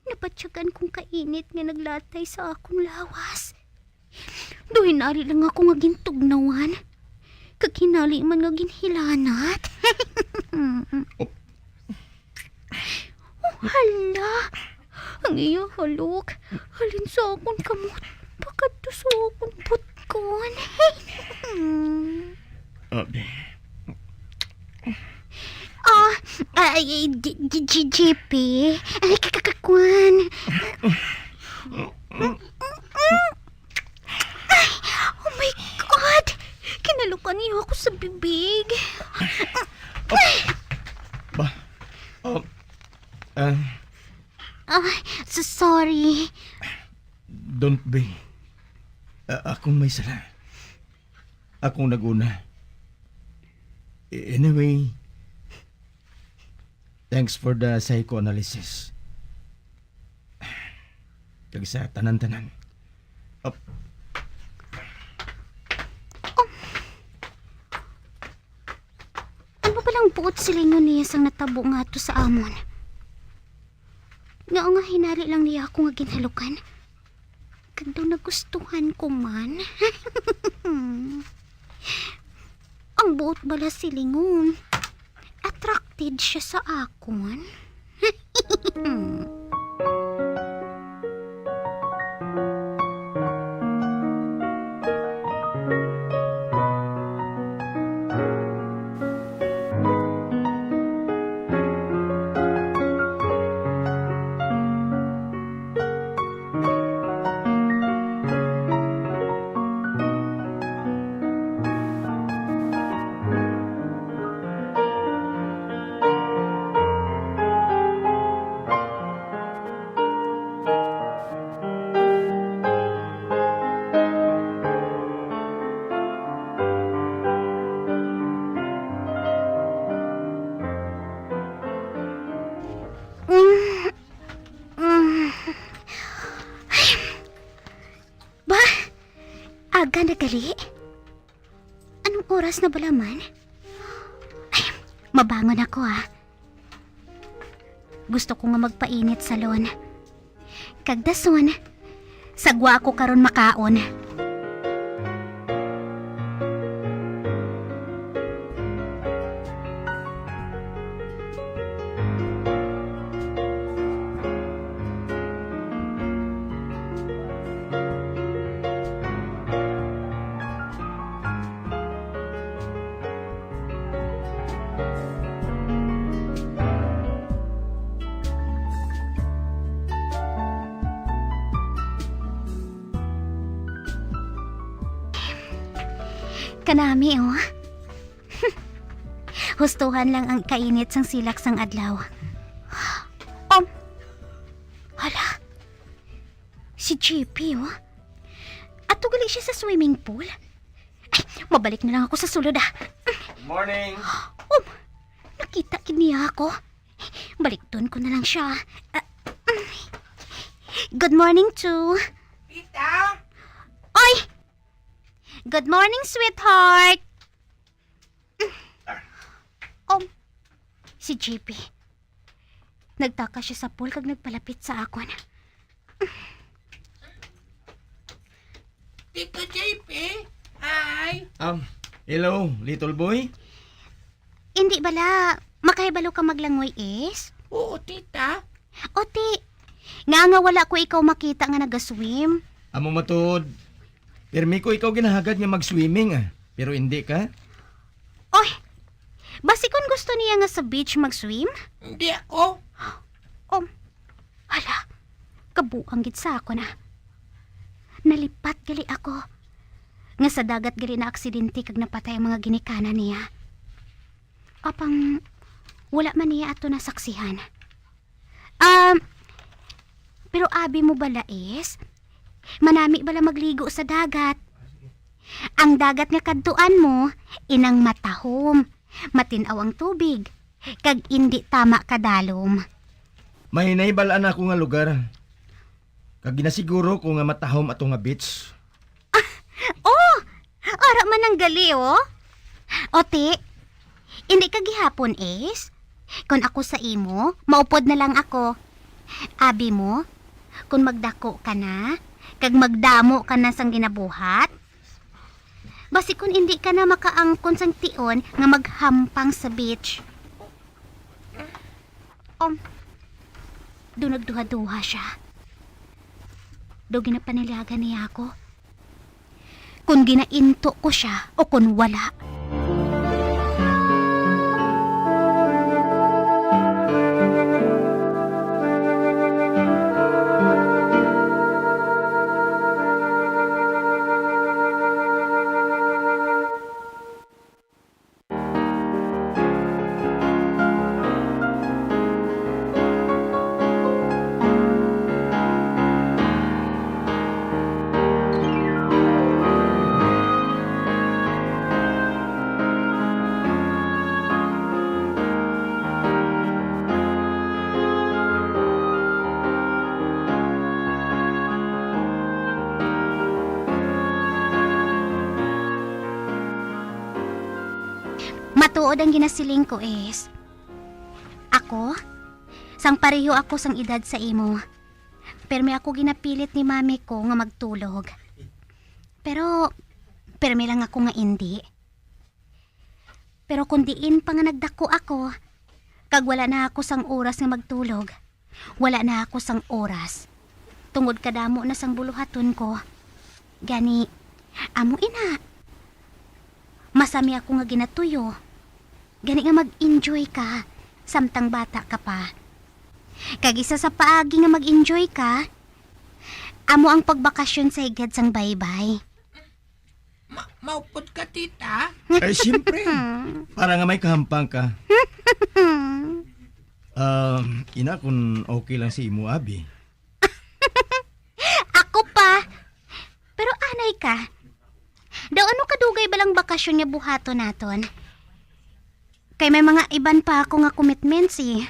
Nabatyagan kong kainit nga naglatay sa akong lawas. Daw hinali lang ako nga gintugnawan, kag hinali man nga ginhilanat. Oh. Oh, hala! Ang iya halok, halin sa akon kamot, pakadto sa akon butkon. Abi. Ah, ah, ay, ay, G-, G-, G-, G P. Ay, kakakakwan. Ay, oh my God! Kinalukan niyo ako sa bibig. Ba? Oh, ah. Ah, so sorry. Don't be. A-, akong may sala. Akong nag-una. A-, anyway, thanks for the psychoanalysis. Kag sa tanan-tanan. Up. Ano ba lang buot silingon niya sang natabo nga ato sa amon? Nga nga hinali lang niya ako nga ginhalukan. Kag daw nagustuhan ko man. Ang buot bala silingon. Attracted siya sa akon. Mm, mm. Ba? Aga na gali? Anong oras na bala man? Ay, mabangon ako, ah. Gusto ko nga magpainit sa lawn. Kag dason, Sagwa ako karon makaon. Kanami, oh. Hustuhan lang ang kainit sang silak sang adlaw. Um, hala, si J P, oh. Ato gali siya sa swimming pool. Ay, mabalik na lang ako sa sulod, ah. Morning. Um, nakita gid niya ako. Balikton ko na lang siya. Ah, mm. Good morning, Chu. Tita? Oy! Good morning, sweetheart. Um, si J P. Nagtaka siya sa pool kag nagpalapit sa akon. Tito J P? Hi. Um, hello, little boy? Hindi bala, makahibalo ka maglangoy, Is? Oo, tita. O ti, nga nga wala ko ikaw makita nga nagaswim? Amo matuod. Pirmi ko ikaw ginahagad nga mag-swimming, ah. Pero hindi ka? Oy, basi kun gusto niya nga sa beach mag-swim? Hindi ako. Um, hala, kabuang gid sa ako na. Nalipat gali ako. Nga sa dagat gali na aksidente kag napatay ang mga ginikanan niya. Apang wala man niya ato nasaksihan. Um, pero abi mo bala, Is, manami bala magligo sa dagat? Ang dagat nga kadtuan mo, inang matahom, matin-aw ang tubig, kag indi tama kadalom. Mahinay bal-an ako nga lugar. Kag ginasiguro ko nga matahom ato nga beach. Oh, ara man ang gali, oh. O ti, indi ka gihapon, Is? Kon ako sa imo, maupod na lang ako. Abi mo, kon magdako ka na, kag magdamo ka na sang ginabuhat, basi kon indi ka na makaangkon sang tion nga maghampang sa beach. Um, do nagduha-duha siya. Do ginapanilyagan niya ako. Kung ginainto ko siya o kung wala. Matuod ang ginasiling ko, Is. Ako? Sang pareho ako sang edad sa imo. Permi ako ginapilit ni mami ko nga magtulog. Pero, permi lang ako nga indi. Pero kung diin pa nga nagdako ako, kag wala na ako sang oras nga magtulog, wala na ako sang oras. Tungod kadamo na sang buluhaton ko. Gani, amo ina. Masami ako nga ginatuyo. Gani nga mag-enjoy ka, samtang bata ka pa. Kag isa sa paagi nga mag-enjoy ka, amo ang pagbakasyon sa higad sang baybay. Ma maupod ka, tita? Ay, siyempre. Para nga may kahampang ka. Um, ina, kung okay lang si imo, abi. Ako pa. Pero anay ka. Daw ano kadugay ba lang bakasyon nga buhaton naton? Kay may mga iban pa ako nga commitments eh.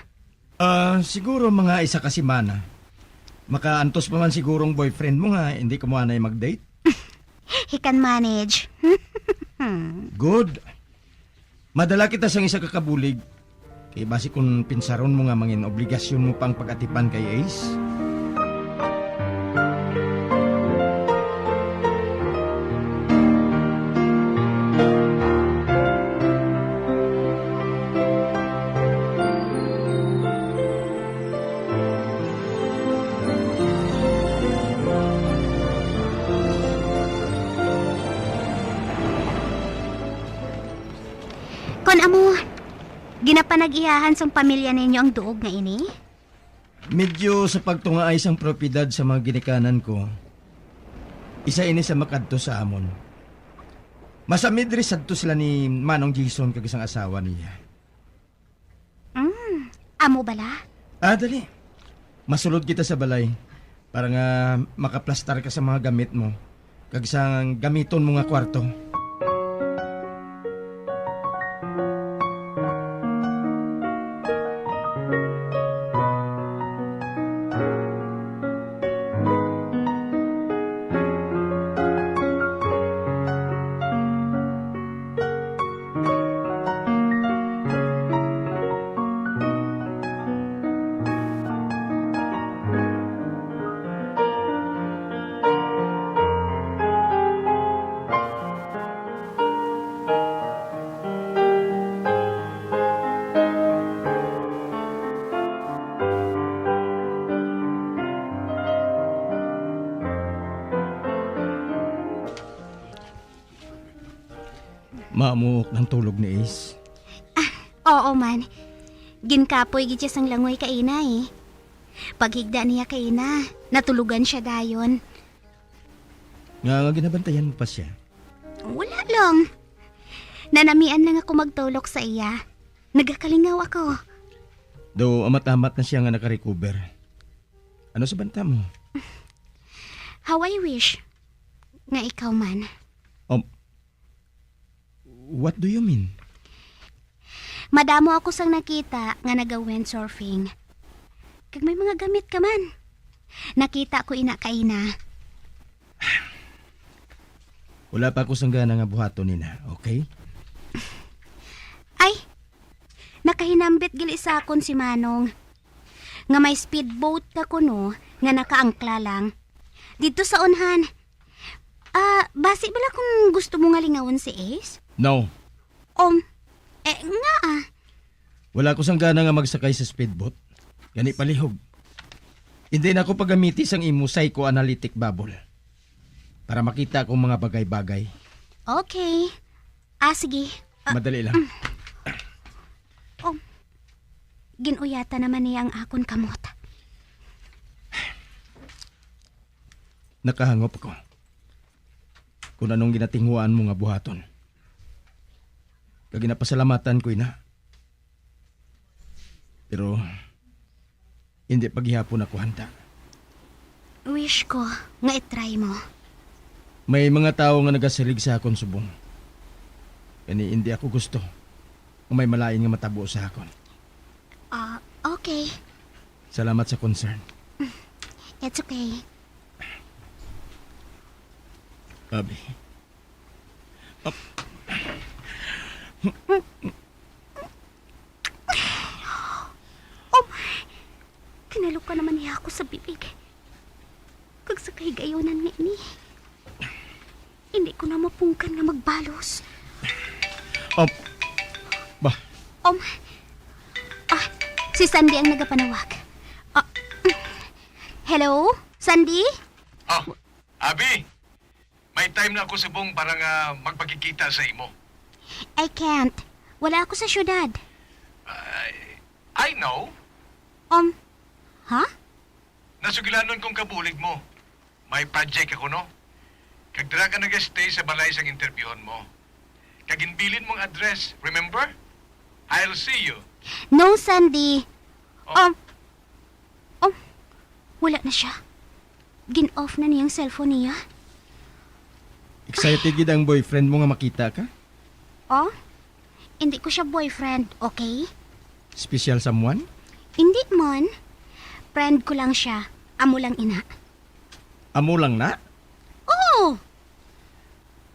Ah, siguro mga isa ka semana. Makaantos pa man siguro ang boyfriend mo nga hindi ka mo anay mag-date. He can manage. Good. Madala kita sang isa ka kabulig. Kay basi kung pinsaron mo nga mangin obligasyon mo pang pag-atipan kay Ace. Kon amo, ginapanag-iyahan sang pamilya ninyo ang duog nga ini? Medyo sa pagtungaay sang propiedad sa mga ginikanan ko, isa ini sa makadto sa amon. Masamid diri sadto sila ni Manong Jason kag sang asawa niya. Mm, amo bala? Ah, dali. Masulod kita sa balay para nga makaplastar ka sa mga gamit mo kag sa gamiton mo nga kwarto. Mamuok ng tulog ni Ace. Ah, oo man. Ginkapoy gid siya sang langoy kaina, eh. Paghigda niya kaina, natulugan siya dayon. Nga, nga ginabantayan mo pa siya? Wala lang. Nanamian lang ako magtulok sa iya. Nagakalingaw ako. Do, amat-amat na siya nga nakarecover. Ano sa banta mo? How I wish nga ikaw man. Um, what do you mean? Madamo ako sang nakita nga naga-windsurfing. Kag may mga gamit ka man. Nakita ko ina kaina. Wala pa ako sang gana nga buhaton nina, okay? Ay, nakahinambit gali sa akon si Manong nga may speedboat ka kuno nga nakaangkla lang didto sa unhan. Ah, basi bala kung gusto mo nga lingawon si Ace? No. Um, eh, nga ah. Wala ko sang gana nga magsakay sa speedboat. Gani palihog. Hindi na ako pagamiti sang imo psychoanalytic bubble para makita akong mga bagay-bagay. Okay. Ah, sige. Ah, madali lang. Mm. Oh, ginuyatan naman niya ang akon kamot. Nakahangop ako kung anong ginatinguhaan mo nga buhaton. Kag ginapasalamatan ko ina. Pero hindi pa gihapon ako handa. Wish ko nga i-try mo. May mga tawo nga nagasilig sa akon subong. Gani hindi ako gusto nga may malain nga matabo sa akon. Ah, okay. Salamat sa concern. It's okay. Abi. Ap- Oh, my. Kinalukan naman niya ako sa bibig. Kag sa kahigayonan nga ini, hindi ko na mapungkan nga magbalos. Um, ba? Um, ah, si Sandy ang nagapanawag. Ah, hello? Sandy? Oh, Abi, may time na ako subong para nga magpakikita sa imo. I can't. Wala ako sa syudad. I, I know. Um, ha? Nasugilanon kong kabulig mo. May project ako, no? Kag dira ka nag-stay sa balay sang interbyuhon mo. Kag ginbilin mong address, remember? I'll see you. No, Sandy. Oh. Um, um, wala na siya. Gin-off na niya ang cellphone niya. Excited gid ang boyfriend mo nga makita ka? Oh? Hindi ko siya boyfriend, okay? Special someone? Hindi man. Friend ko lang siya. Amo lang ina. Amo lang na? Oo.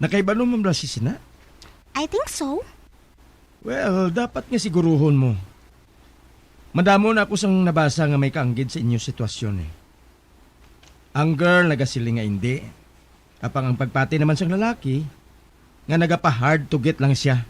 Nakaibalo man ba si Sina? I think so. Well, dapat nga siguruhon mo. Madamo na ako sang nabasa nga may kaanggid sa inyo sitwasyon, eh. Ang girl nagasiling nga indi. Apang ang pagpati naman sang lalaki, nga nagapa-hard to get lang siya.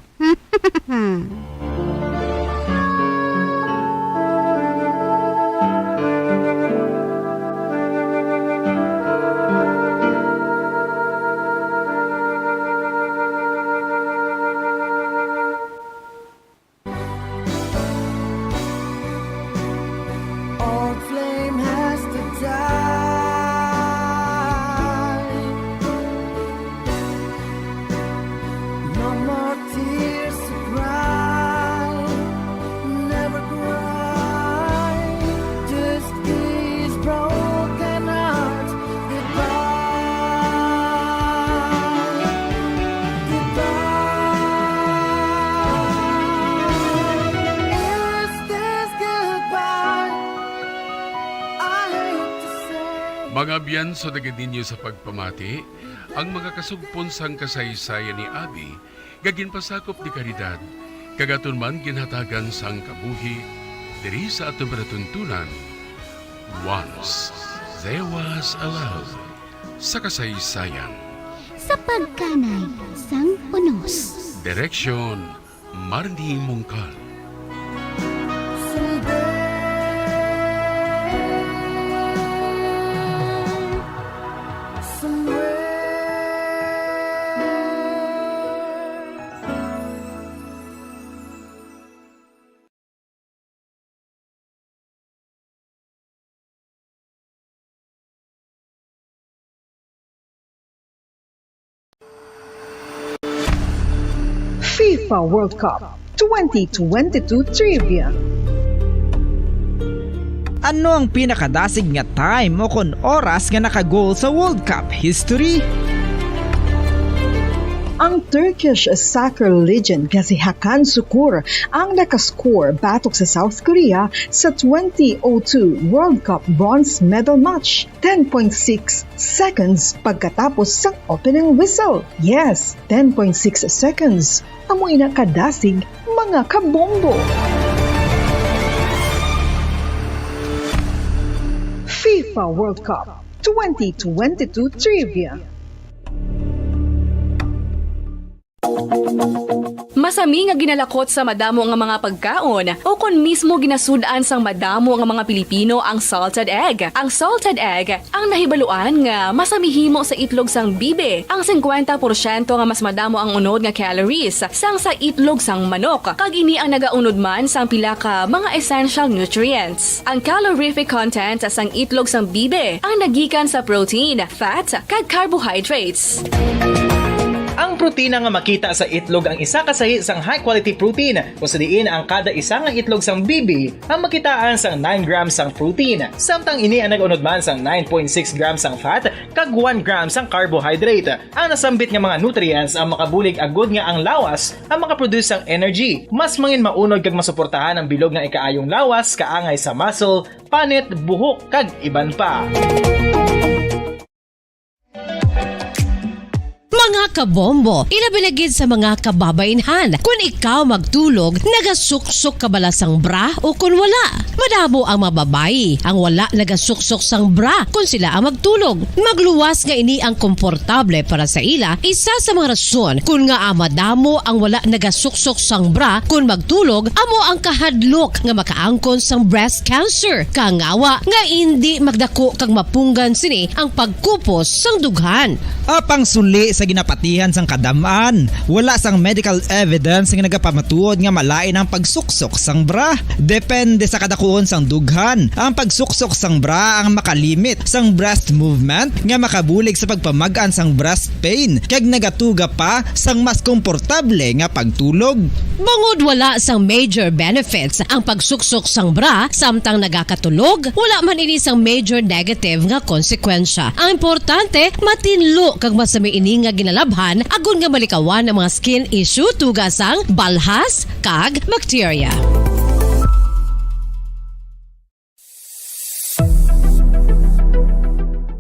Mga abyan, sugad ninyo sa pagpamati, ang mga kasugpon sang kasaysayan ni Abby nga ginpasakop ni Caridad, kag aton man ginhatagan sang kabuhi diri sa aton palatuntunan, Once There Was a Love sa Kasaysayan. Sa pagkanay sang unos. Direksyon, Marnie Mongkal. FIFA World Cup twenty twenty-two Trivia. Ano ang pinakadasig nga time o kon oras nga naka-goal sa World Cup history? Ang Turkish soccer legend nga si Hakan Sukur ang nakascore batok sa South Korea sa twenty oh two World Cup bronze medal match, ten point six seconds pagkatapos sang opening whistle. Yes, ten point six seconds. Amo ina kadasig, mga kabombo. FIFA World Cup twenty twenty-two Trivia. Masami nga ginalakot sa madamo nga mga pagkaon, o kon mismo ginasud-an sang madamo nga mga Pilipino ang salted egg. Ang salted egg ang nahibaluan nga masami himo sa itlog sang bibi. Ang singkwenta porsyento nga mas madamo ang unod nga calories sang sa itlog sang manok, kag ini ang nagaunod man sang pila ka mga essential nutrients. Ang calorific content sang itlog sang bibi ang nagikan sa protein, fat, kag carbohydrates. Ang protina nga makita sa itlog ang isa ka sahi sang high-quality protein, kung sa diin ang kada isa nga itlog sang bibi ang makitaan sang nine grams sang protein, samtang ini ang nag-unod man sang nine point six grams sang fat kag one gram sang carbohydrate. Ang nasambit nga mga nutrients ang makabulig agud nga ang lawas ang makaproduce sang energy. Mas mangin maunod kag masuportahan ang bilog nga ikaayong lawas, kaangay sa muscle, panit, buhok, kag iban pa. Mga kabombo, ilabi na gid sa mga kababainhan, kun ikaw magtulog, nagasuksok ka bala sang bra o kun wala? Madamo ang mga babayi ang wala nagasuksok sang bra kun sila ang magtulog. Magluwas nga ini ang komportable para sa ila, isa sa mga rason kun ngaa madamo ang wala nagasuksok sang bra kun magtulog amo ang kahadlok nga makaangkon sang breast cancer, kangawa nga indi magdako kag mapunggan sini ang pagkupos sang dughan. Apang suli sa ginapatihan sang kadam-an, wala sang medical evidence nga nagapamatuod nga malain ang pagsuksok sang bra. Depende sa kadakuon sang dughan, ang pagsuksok sang bra ang makalimit sang breast movement nga makabulig sa pagpamag-an sang breast pain kag nagatuga pa sang mas komportable nga pagtulog. Bangod wala sang major benefits ang pagsuksok sang bra samtang nagakatulog, wala man ini sang major negative nga konsekwensya. Ang importante, matinlo kag masami ini nga ginalabhan agod nga malikawan ang mga skin issue tuga sang balhas kag bakterya.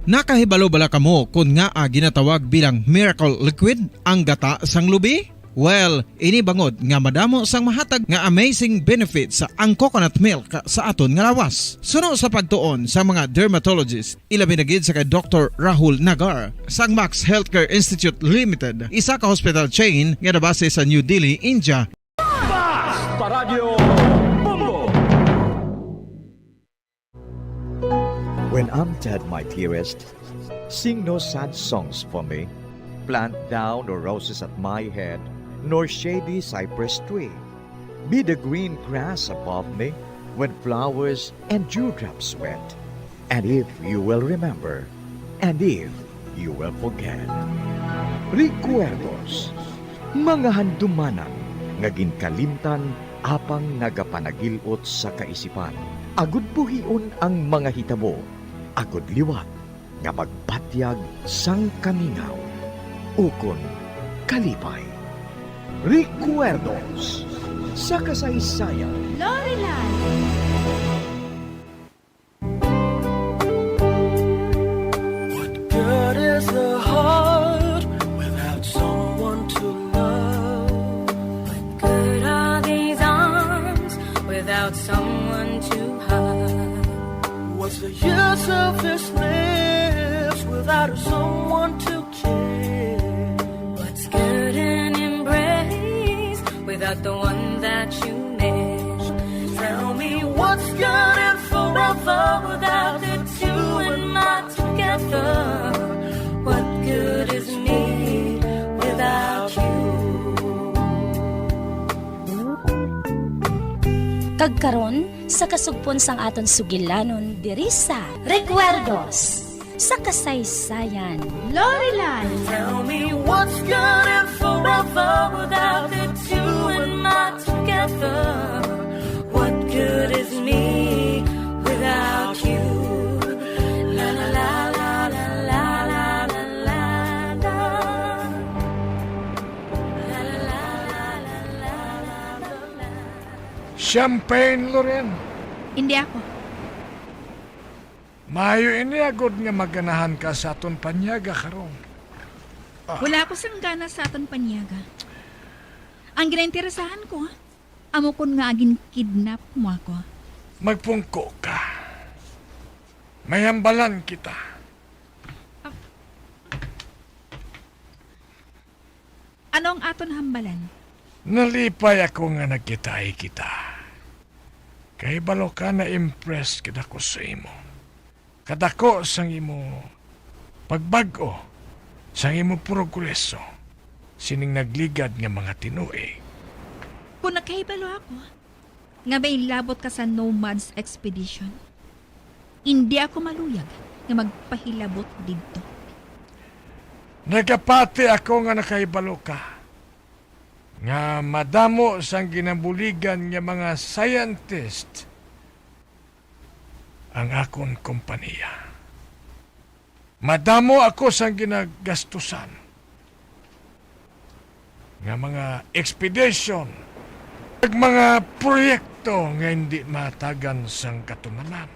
Nakahibalo bala kamo kon ngaa ginatawag bilang miracle liquid ang gata sang lubi? Well, ini bangod nga madamo sang mahatag nga amazing benefits ang coconut milk sa aton nga lawas. Suno sa pagtuon sa mga dermatologist, ilabi na gid sa kay Doktor Rahul Nagar sang Max Healthcare Institute Limited, isa ka hospital chain nga nabase sa New Delhi, India. Basta Radyo Bombo! When I'm dead, my dearest, sing no sad songs for me. Plant thou no roses at my head, nor shady cypress tree. Be the green grass above me when flowers and dewdrops wet. And if you will remember, and if you will forget. Recuerdos, mga handumanan nga ginkalimtan apang nagapanagil-ot sa kaisipan. Agud buhion ang mga hitabo, agud liwat nga magbatyag sang kamingaw ukon kalipay. Recuerdos sa kasaysayan. Lorelan. The years of his lips without someone to care. What's good in embrace without the one that you miss? Tell me what's good and forever without the two and my together. What good is me without you? Kag karon, sa kasugpon sang aton sugilanon diri sa Recuerdos sa Kasaysayan. Loreline. Tell me what's good and forever without the two and my together. What good is me without you? La, la, la, la, la, la, la, la, la, la, la. La, la, la, la, la, la, la, la, la. Champagne, Loren. Hindi ako. Maayo ini agod nga maganahan ka sa aton panyaga karon. Ah. Wala ako sang gana sa aton panyaga. Ang ginainteresahan ko, amo kon nga gin-kidnap mo ako. Magpungko ka. May hambalan kita. Ah. Ano ang aton hambalan? Nalipay ako nga nagkitaay kita. Kahibalo ka, na-impress gid ako sa imo. Kadako sang imo pagbag-o, sang imo progreso, sining nagligad nga mga tinuig. Kung nakahibalo ako, nga may labot ka sa Nomads Expedition. Indi ako maluyag nga magpahilabot didto. Nagapati ako nga nakahibalo ka nga madamo sang ginabuligan nga mga scientist ang akon kompanya. Madamo ako sang ginagastusan nga mga expedition kag mga proyekto nga hindi mahatagan sang katumanan.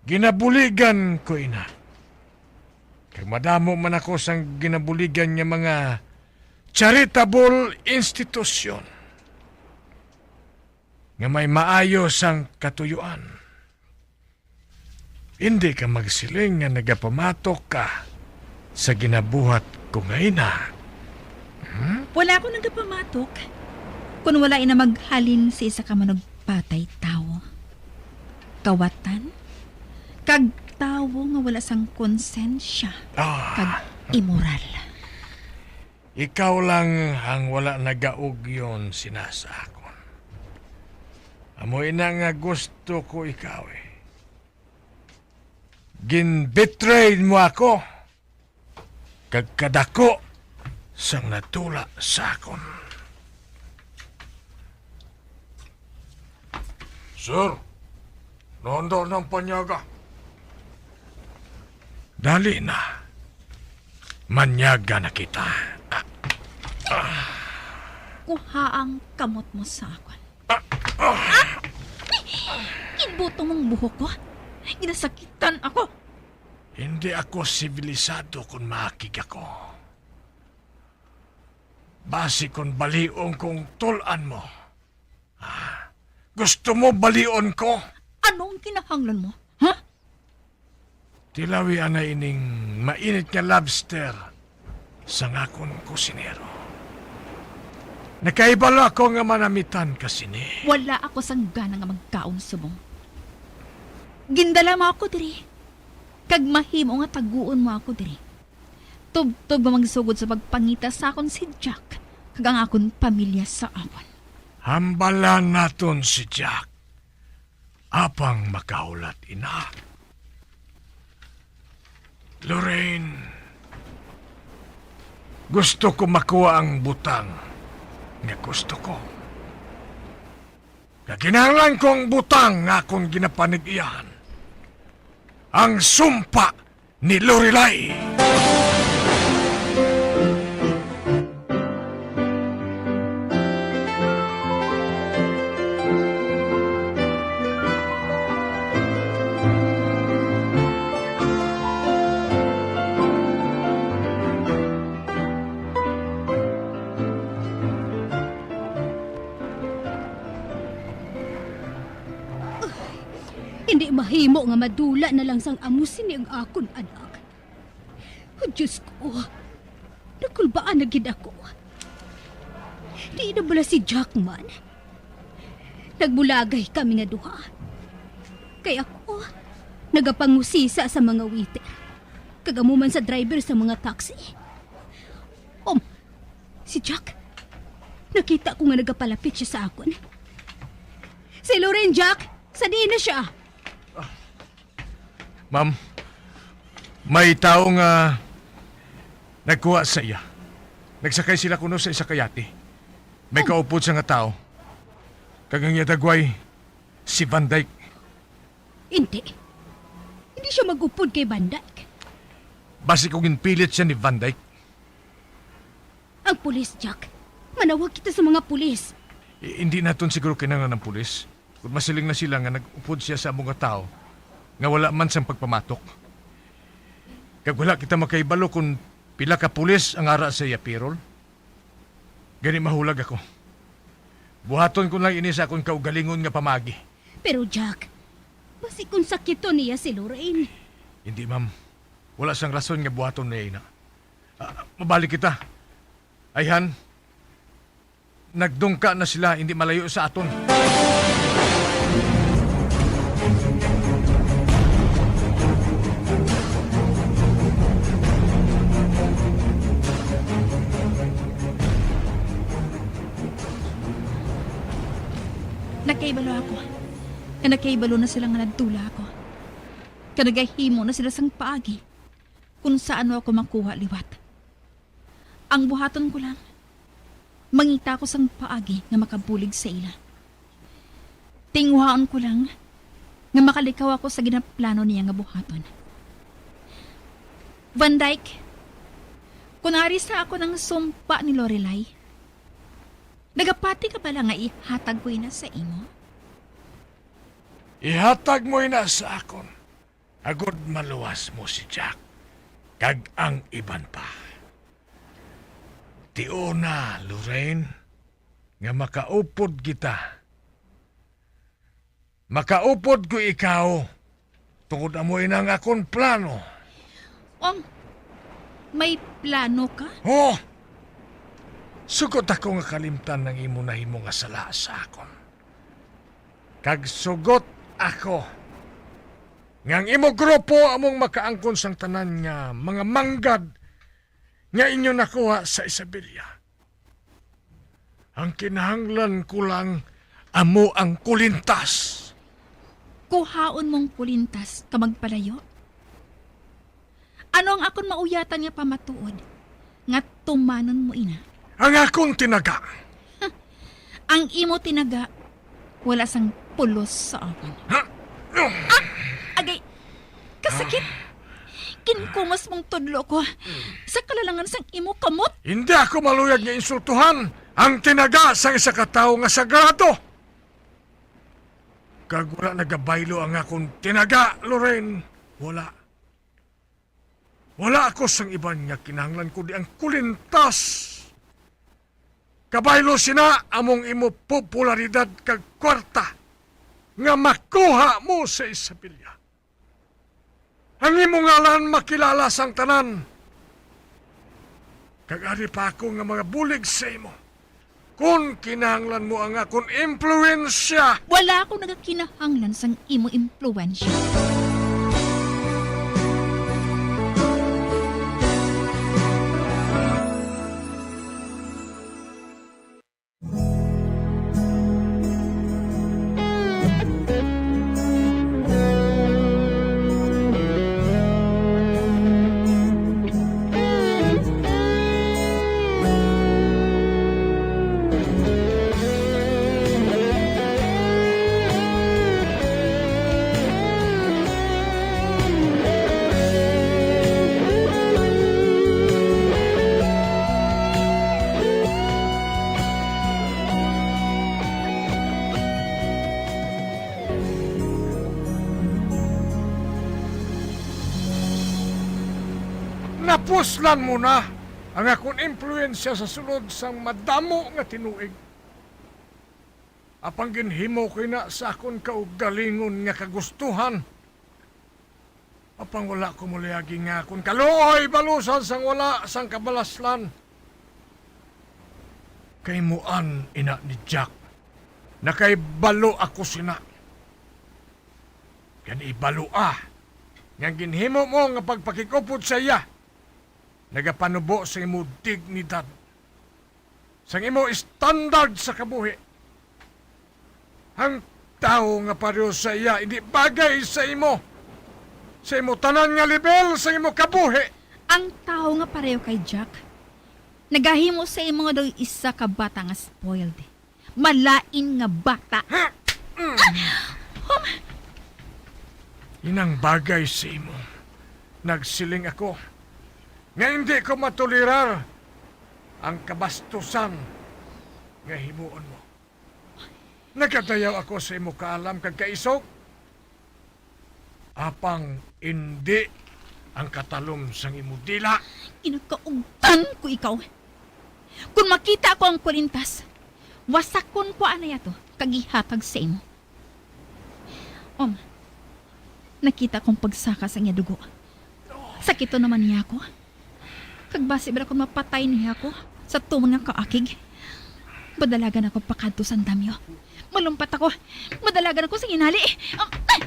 Ginabuligan ko ina. Kag madamo man ako sang ginabuligan nga mga charitable institusyon nga may maayo sang katuyuan. Hindi ka magsiling nga nagapamatok ka sa ginabuhat ko nga ina. Hmm? Wala ako nagapamatok. Kun wala ina maghalin sa isa ka manugpatay tawo. Kawatan, kag tawo nga wala sang konsensya, ah, kag imoral. Ikaw lang ang wala nagaugyon sina sa akon. Amo ina nga gusto ko ikaw, eh. Gin-betray mo ako, kag kadako sang natula sa akon. Sir, nahanda na ang panyaga. Dali na. Manyaga na kita. Ah, ah. Kuha ang kamot mo sa akon. Ah, ah. Ah! Ginbutong mo ang buhok ko. Ginasakitan ako. Hindi ako sibilisado kon maakig ako. Basi kon balion ko ang tul-an mo. Ah, gusto mo balion ko? Ano ang kinahanglan mo, ha? Tilawi anay ining mainit nga lobster sang akon kusinero. Nakahibalo ako nga manamitan ka sini. Wala ako sang gana nga magkaon subong. Gindala mo ako diri, kag mahimo nga taguon mo ako diri. Tubtob nga magsugod sa pagpangita sa akon si Jack, kag ang akon pamilya sa akon. Hambalan naton si Jack, apang makahulat ina. Lorraine, gusto ko makuha ang butang nga gusto ko. Nga kinahanglan ko ang butang nga akon ginapanig-iyahan. Ang sumpa ni Lorelai. Hindi Mahimo nga madula na lang sang amo sini ang akon anak. O Diyos ko, nakulbaan na gid ako. Di na bala si Jackman? Nagbulagay kami nga duha. Kay ako, nagapangusisa sa mga waiter, kag amo man sa driver sa mga taxi. Um, si Jack, nakita ko nga nagapalapit siya sa akon. Si Lorraine, Jack! Sa diin na siya? Ma'am, may tawo nga nagkuha sa iya. Nagsakay sila kuno sa isa ka yate. May Oh. kaupod siya nga tawo. Kag ang iya dagway, si Van Dyke. Hindi. Hindi siya mag-upod kay Van Dyke. Basi kung ginpilit siya ni Van Dyke. Ang pulis, Jack. Manawag kita sa mga pulis. I-, hindi naton siguro kinahanglan ang pulis. Kung masiling na sila nga nag-upod siya sa amo nga tawo, nga wala man sang pagpamatok. Kag wala kita makahibalo kung pila ka pulis ang ara sa iya payroll. Gani mahulag ako. Buhaton ko lang ini sa akon kaugalingon nga pamaagi. Pero, Jack, basi kung sakiton niya si Lorraine. Hindi, ma'am. Wala sang rason nga buhaton niya ina. Ah, mabalik kita. Ayhan, nagdungka na sila, hindi malayo sa aton. Nakahibalo ako nga nakahibalo na sila nga nadula ako, kag nagahimo na sila sang paagi kung sa ano ako makuha liwat. Ang buhaton ko lang, mangita ko sang paagi nga makabulig sa ila. Tinguhaon ko lang nga makalikaw ako sa ginaplano niya nga buhaton. Van Dyke, kun ari sa ako nang sumpa ni Lorelai, nagapati ka bala nga ihatag ko ina sa imo? Ihatag mo ina sa akon, agod maluwas mo si Jack kag ang iban pa. Tion na, Lorraine, nga makaupod kita. Makaupod ko ikaw tungod amo ina nga akon plano. Ang may plano ka? Oh! Sugot ako nga kalimtan ang imo nahimo nga sala sa akon. Kag sugot ako nga ang imo grupo among makaangkon sang tanan nga mga manggad nga inyo nakuha sa Isabela. Ang kinahanglan ko lang amo ang kulintas. Kuhaon mong kulintas ka magpalayo? Ano ang akon mauyatan nga pamatuod nga tumanon mo ina? Ang akon tinaga. Ang imo tinaga wala sang pulos sa akon. Ha? Ah! Agay! Kasakit! Ginkumos mong tudlo ko sa kalalangan sang imo kamot. Hindi ako maluyag nga insultuhan ang tinaga sang isa ka tawo nga sagrado. Kag wala nagabaylo ang akon tinaga, Lorraine. Wala. Wala ako sang iban nga kinahanglan kundi ang kulintas. Kabaylo sina among imo popularidad kag kwarta nga makuha mo sa Isabela. Ang imo ngalan makilala sang tanan. Kag ari pa ako nga magabulig sa imo. Kon kinahanglan mo ang akon impluwensya. Wala ako nagakinahanglan sang imo impluwensya. Napuslan mo na ang akon impluwensya sa sulod sang madamo nga tinuig. Apang ginhimo ko ina sa akon kaugalingon nga kagustuhan. Apang wala ko moluyagi nga akon kaluoy balusan sang wala sang kabalaslan. Kay muan ina ni Jack, nakaibalo ako sina. Kay ibalua nga ginhimo mo nga pagpakig-upod sa iya nagapanubo sa imo dignidad, sang imo standard sa kabuhi. Ang tawo nga pareho sa iya indi bagay sa imo, sa imo tanan nga level sa imo kabuhi. Ang tawo nga pareho kay Jack nagahimo sa imo nga daw isa ka bata nga spoiled. Malain nga bata. Hmm. Ah, um, Inang bagay sa imo, nagsiling ako nga hindi ko matolerar ang kabastusan nga himuon mo. Nagadayaw ako sa imo kaalam kag kaisog, apang indi ang katalom sang imo dila. Ginakaugtan ko ikaw. Kon makita ko ang kurintas, wasakon ko anay ato kag ihatag sa imo. Om, nakita kong pagsaka sa iya dugo. Sakiton naman niya ako. Kag basi bala kon mapatay niya ako sa tumon nga kaakig, madalagan ako pakadto sa andamyo. Malumpat ako. Madalagan ako sa ginali. Ah, ah,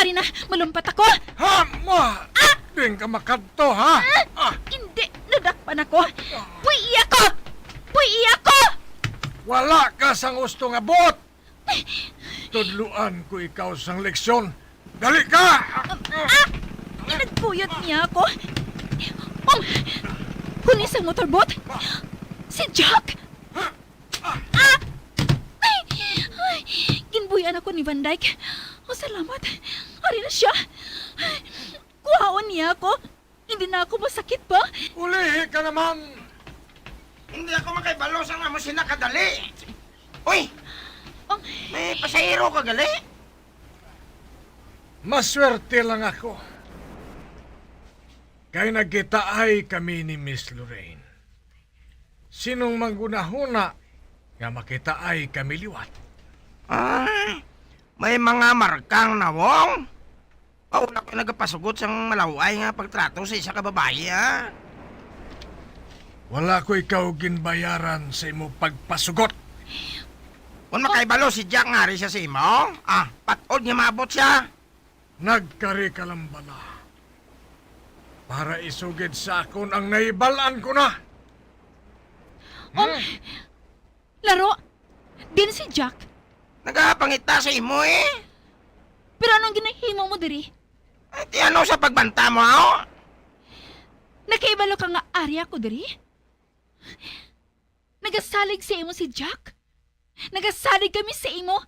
ari na, malumpat ako. Ha, ma! Ah! Din ka makadto, ha? Ah! Ah! Hindi, nadakpan ako. Puy-i ako! Puy-i ako! Wala ka sang husto nga buot. Tudluan ko ikaw sang leksyon. Dali ka! Ah! Nagpuyat niya ako. Um, kunis ang motorboat. Si Jack! Ah! Ay! Ay! Ginbuhian ako ni Van Dyke. Oh, salamat. Ari na siya. Kuhaon niya ako. Hindi na ako masakit pa. Ulihi ka naman! Hindi ako makaibalo sang amo sina kadali. Uy! Oh. May pasahero ka gali? Maswerte lang ako. Kay nagkitaay kami ni Miss Lorraine. Sinong manghunahuna nga makitaay kami liwat? Ah, may mga markang nawong? Pauna ko nagapasugot sang malaw-ay nga pagtrato sa isa ka babayi, ha? Wala ko ikaw ginbayaran sa imo pagpasugot. Kon makaibalo si Jack nga ari siya sa imo, ah, pat-od nga maabot siya. Nagkari ka lang bala para isugid sa akon ang nahibal-an ko na. Om, Hmm? Laro, din si Jack. Nagapangita sa imo, eh. Pero anong ginahimo mo diri? Ay, ti ano sa pagbanta mo, aw? Nakaibalo ka nga ari ako diri? Nagasalig sa imo si Jack? Nagasalig kami sa imo?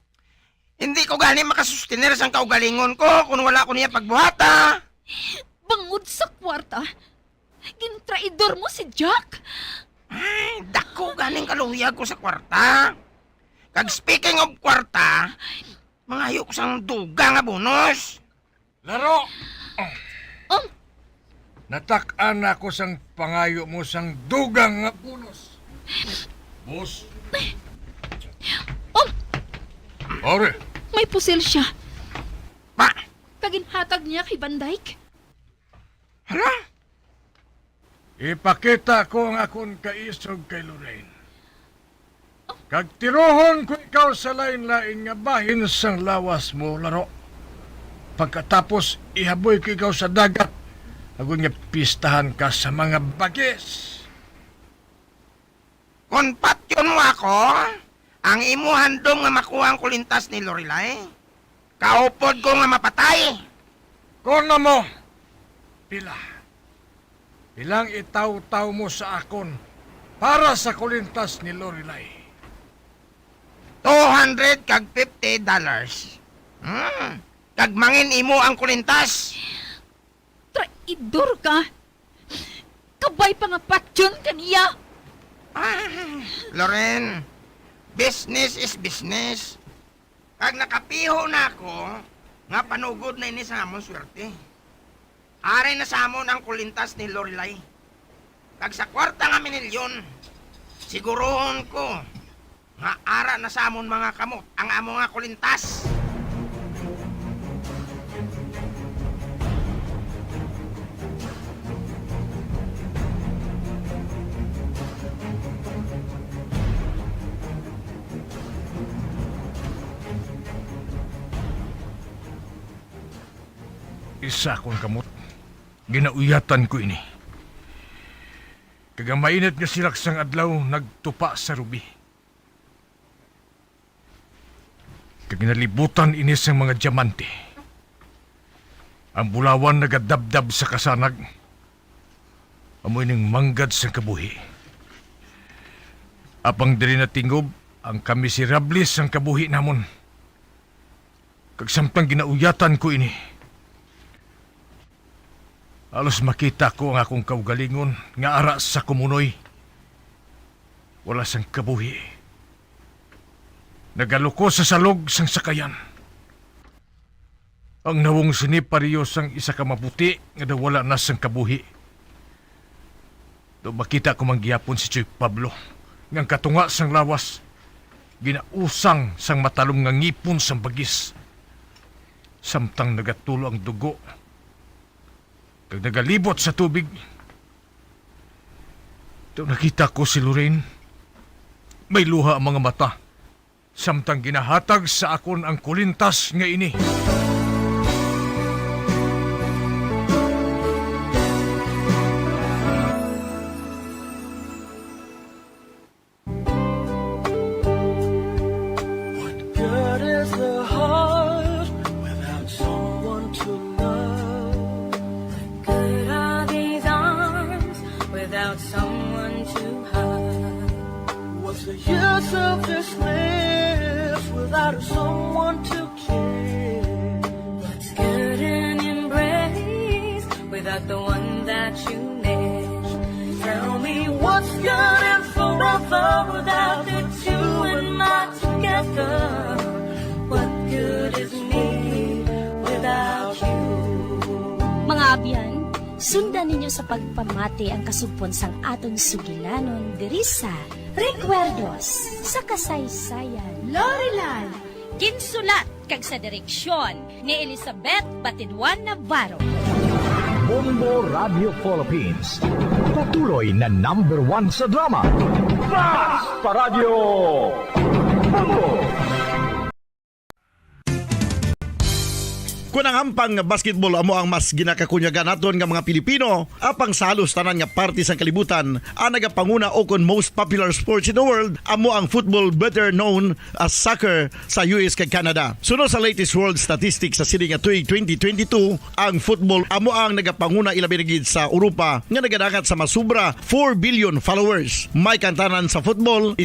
Hindi ko gani makasustener sang kaugalingon ko kon wala ko niya pagbuhata. Bangod sa kwarta, gintraidor mo si Jack? Ay, dako ganing kaluyag ko sa kwarta. Kag speaking of kwarta, mangayo ko sang dugang nga bonus. Laro! Um, Natak-an na ako sang pangayo mo sang dugang nga bonus. Boss. Um, Pare. May pusil siya. Pa! Kag ginhatag niya kay Van Dyke. Hala? Ipakita ko ang akon kaisog kay Lorraine. Kag tirohon ko ikaw sa lain-lain nga bahin sang lawas mo, Laro. Pagkatapos, ihaboy ko ikaw sa dagat, agod nga pistahan ka sa mga bagis. Kon patyon mo ako, ang imo handom nga makuha ang kulintas ni Lorelai, kaupod ko nga mapatay. Kon amo, pila? Pila ang itawtaw mo sa akon para sa kulintas ni Lorelai? Two hundred kag fifty dollars. Hmm. Kag mangin imo ang kulintas. Traidor ka! Kabay pa nga patyon ka niya! Ah, Loren, business is business. Kag nakapiho na ako nga panugod na ini sa amon swerte. Ari na sa amon ang kulintas ni Lorelai. Kag sa kwarta nga minilyon, sigurohon ko Nga ara na sa amon mga kamot ang amo nga kulintas. Isa akong kamot. Ginauyatan ko ini. Kag ang mainit nga silak sang adlaw nagtupa sa rubi. Kag nalibutan ini sang mga diamante. Ang bulawan nagadabdab sa kasanag. Amo ining manggad sang kabuhi. Apang diri natingob ang kamiserable sang kabuhi namon. Kag samtang ginauyatan ko ini, halos makita ko ang akong kaugalingon nga ara sa kumunoy. Wala sang kabuhi. Nagaluko sa salog sang sakayan. Ang nawong sini pareho sang isa ka maputi nga nawala na sang kabuhi. Do makita ko man gihapon si Choy Pablo, nga ang katunga sang lawas ginausang sang matalom nga ngipon sang bagis, samtang nagatulo ang dugo kag nagalibot sa tubig. Do nakita ko si Lorraine, may luha ang mga mata, samtang ginahatag sa akon ang kulintas nga ini. What good is the heart without someone to love? What good are these arms without someone to hug? What's the use of this lips without someone to kiss? What's good in embrace without the one that you miss? Tell me what's good and forever without the two and my together. What good is me without you? Mga abyan, sundan ninyo sa pagpamati ang kasugpon sang aton sugilanon diri sa Recuerdos sa Kasaysayan. Lorelan. Ginsulat kag sa direksyon ni Elizabeth Batidwan Navarro. Bombo Radio Philippines, patuloy na number one sa drama. Basta Radyo Bombo! Kon ang hampang nga basketball amo ang mas ginakakunyagan naton nga mga Pilipino, apang sa halos tanan nga parte sang kalibutan, ang nagapanguna o kon most popular sports in the world amo ang football, better known as soccer, sa U S kag Canada. Suno sa latest world statistics sa sini nga tuig twenty twenty-two, ang football amo ang nagapanguna, ilabi na gid sa Europa, nga nagadangat sa mas sobra four billion followers. May kantanan sa football, isa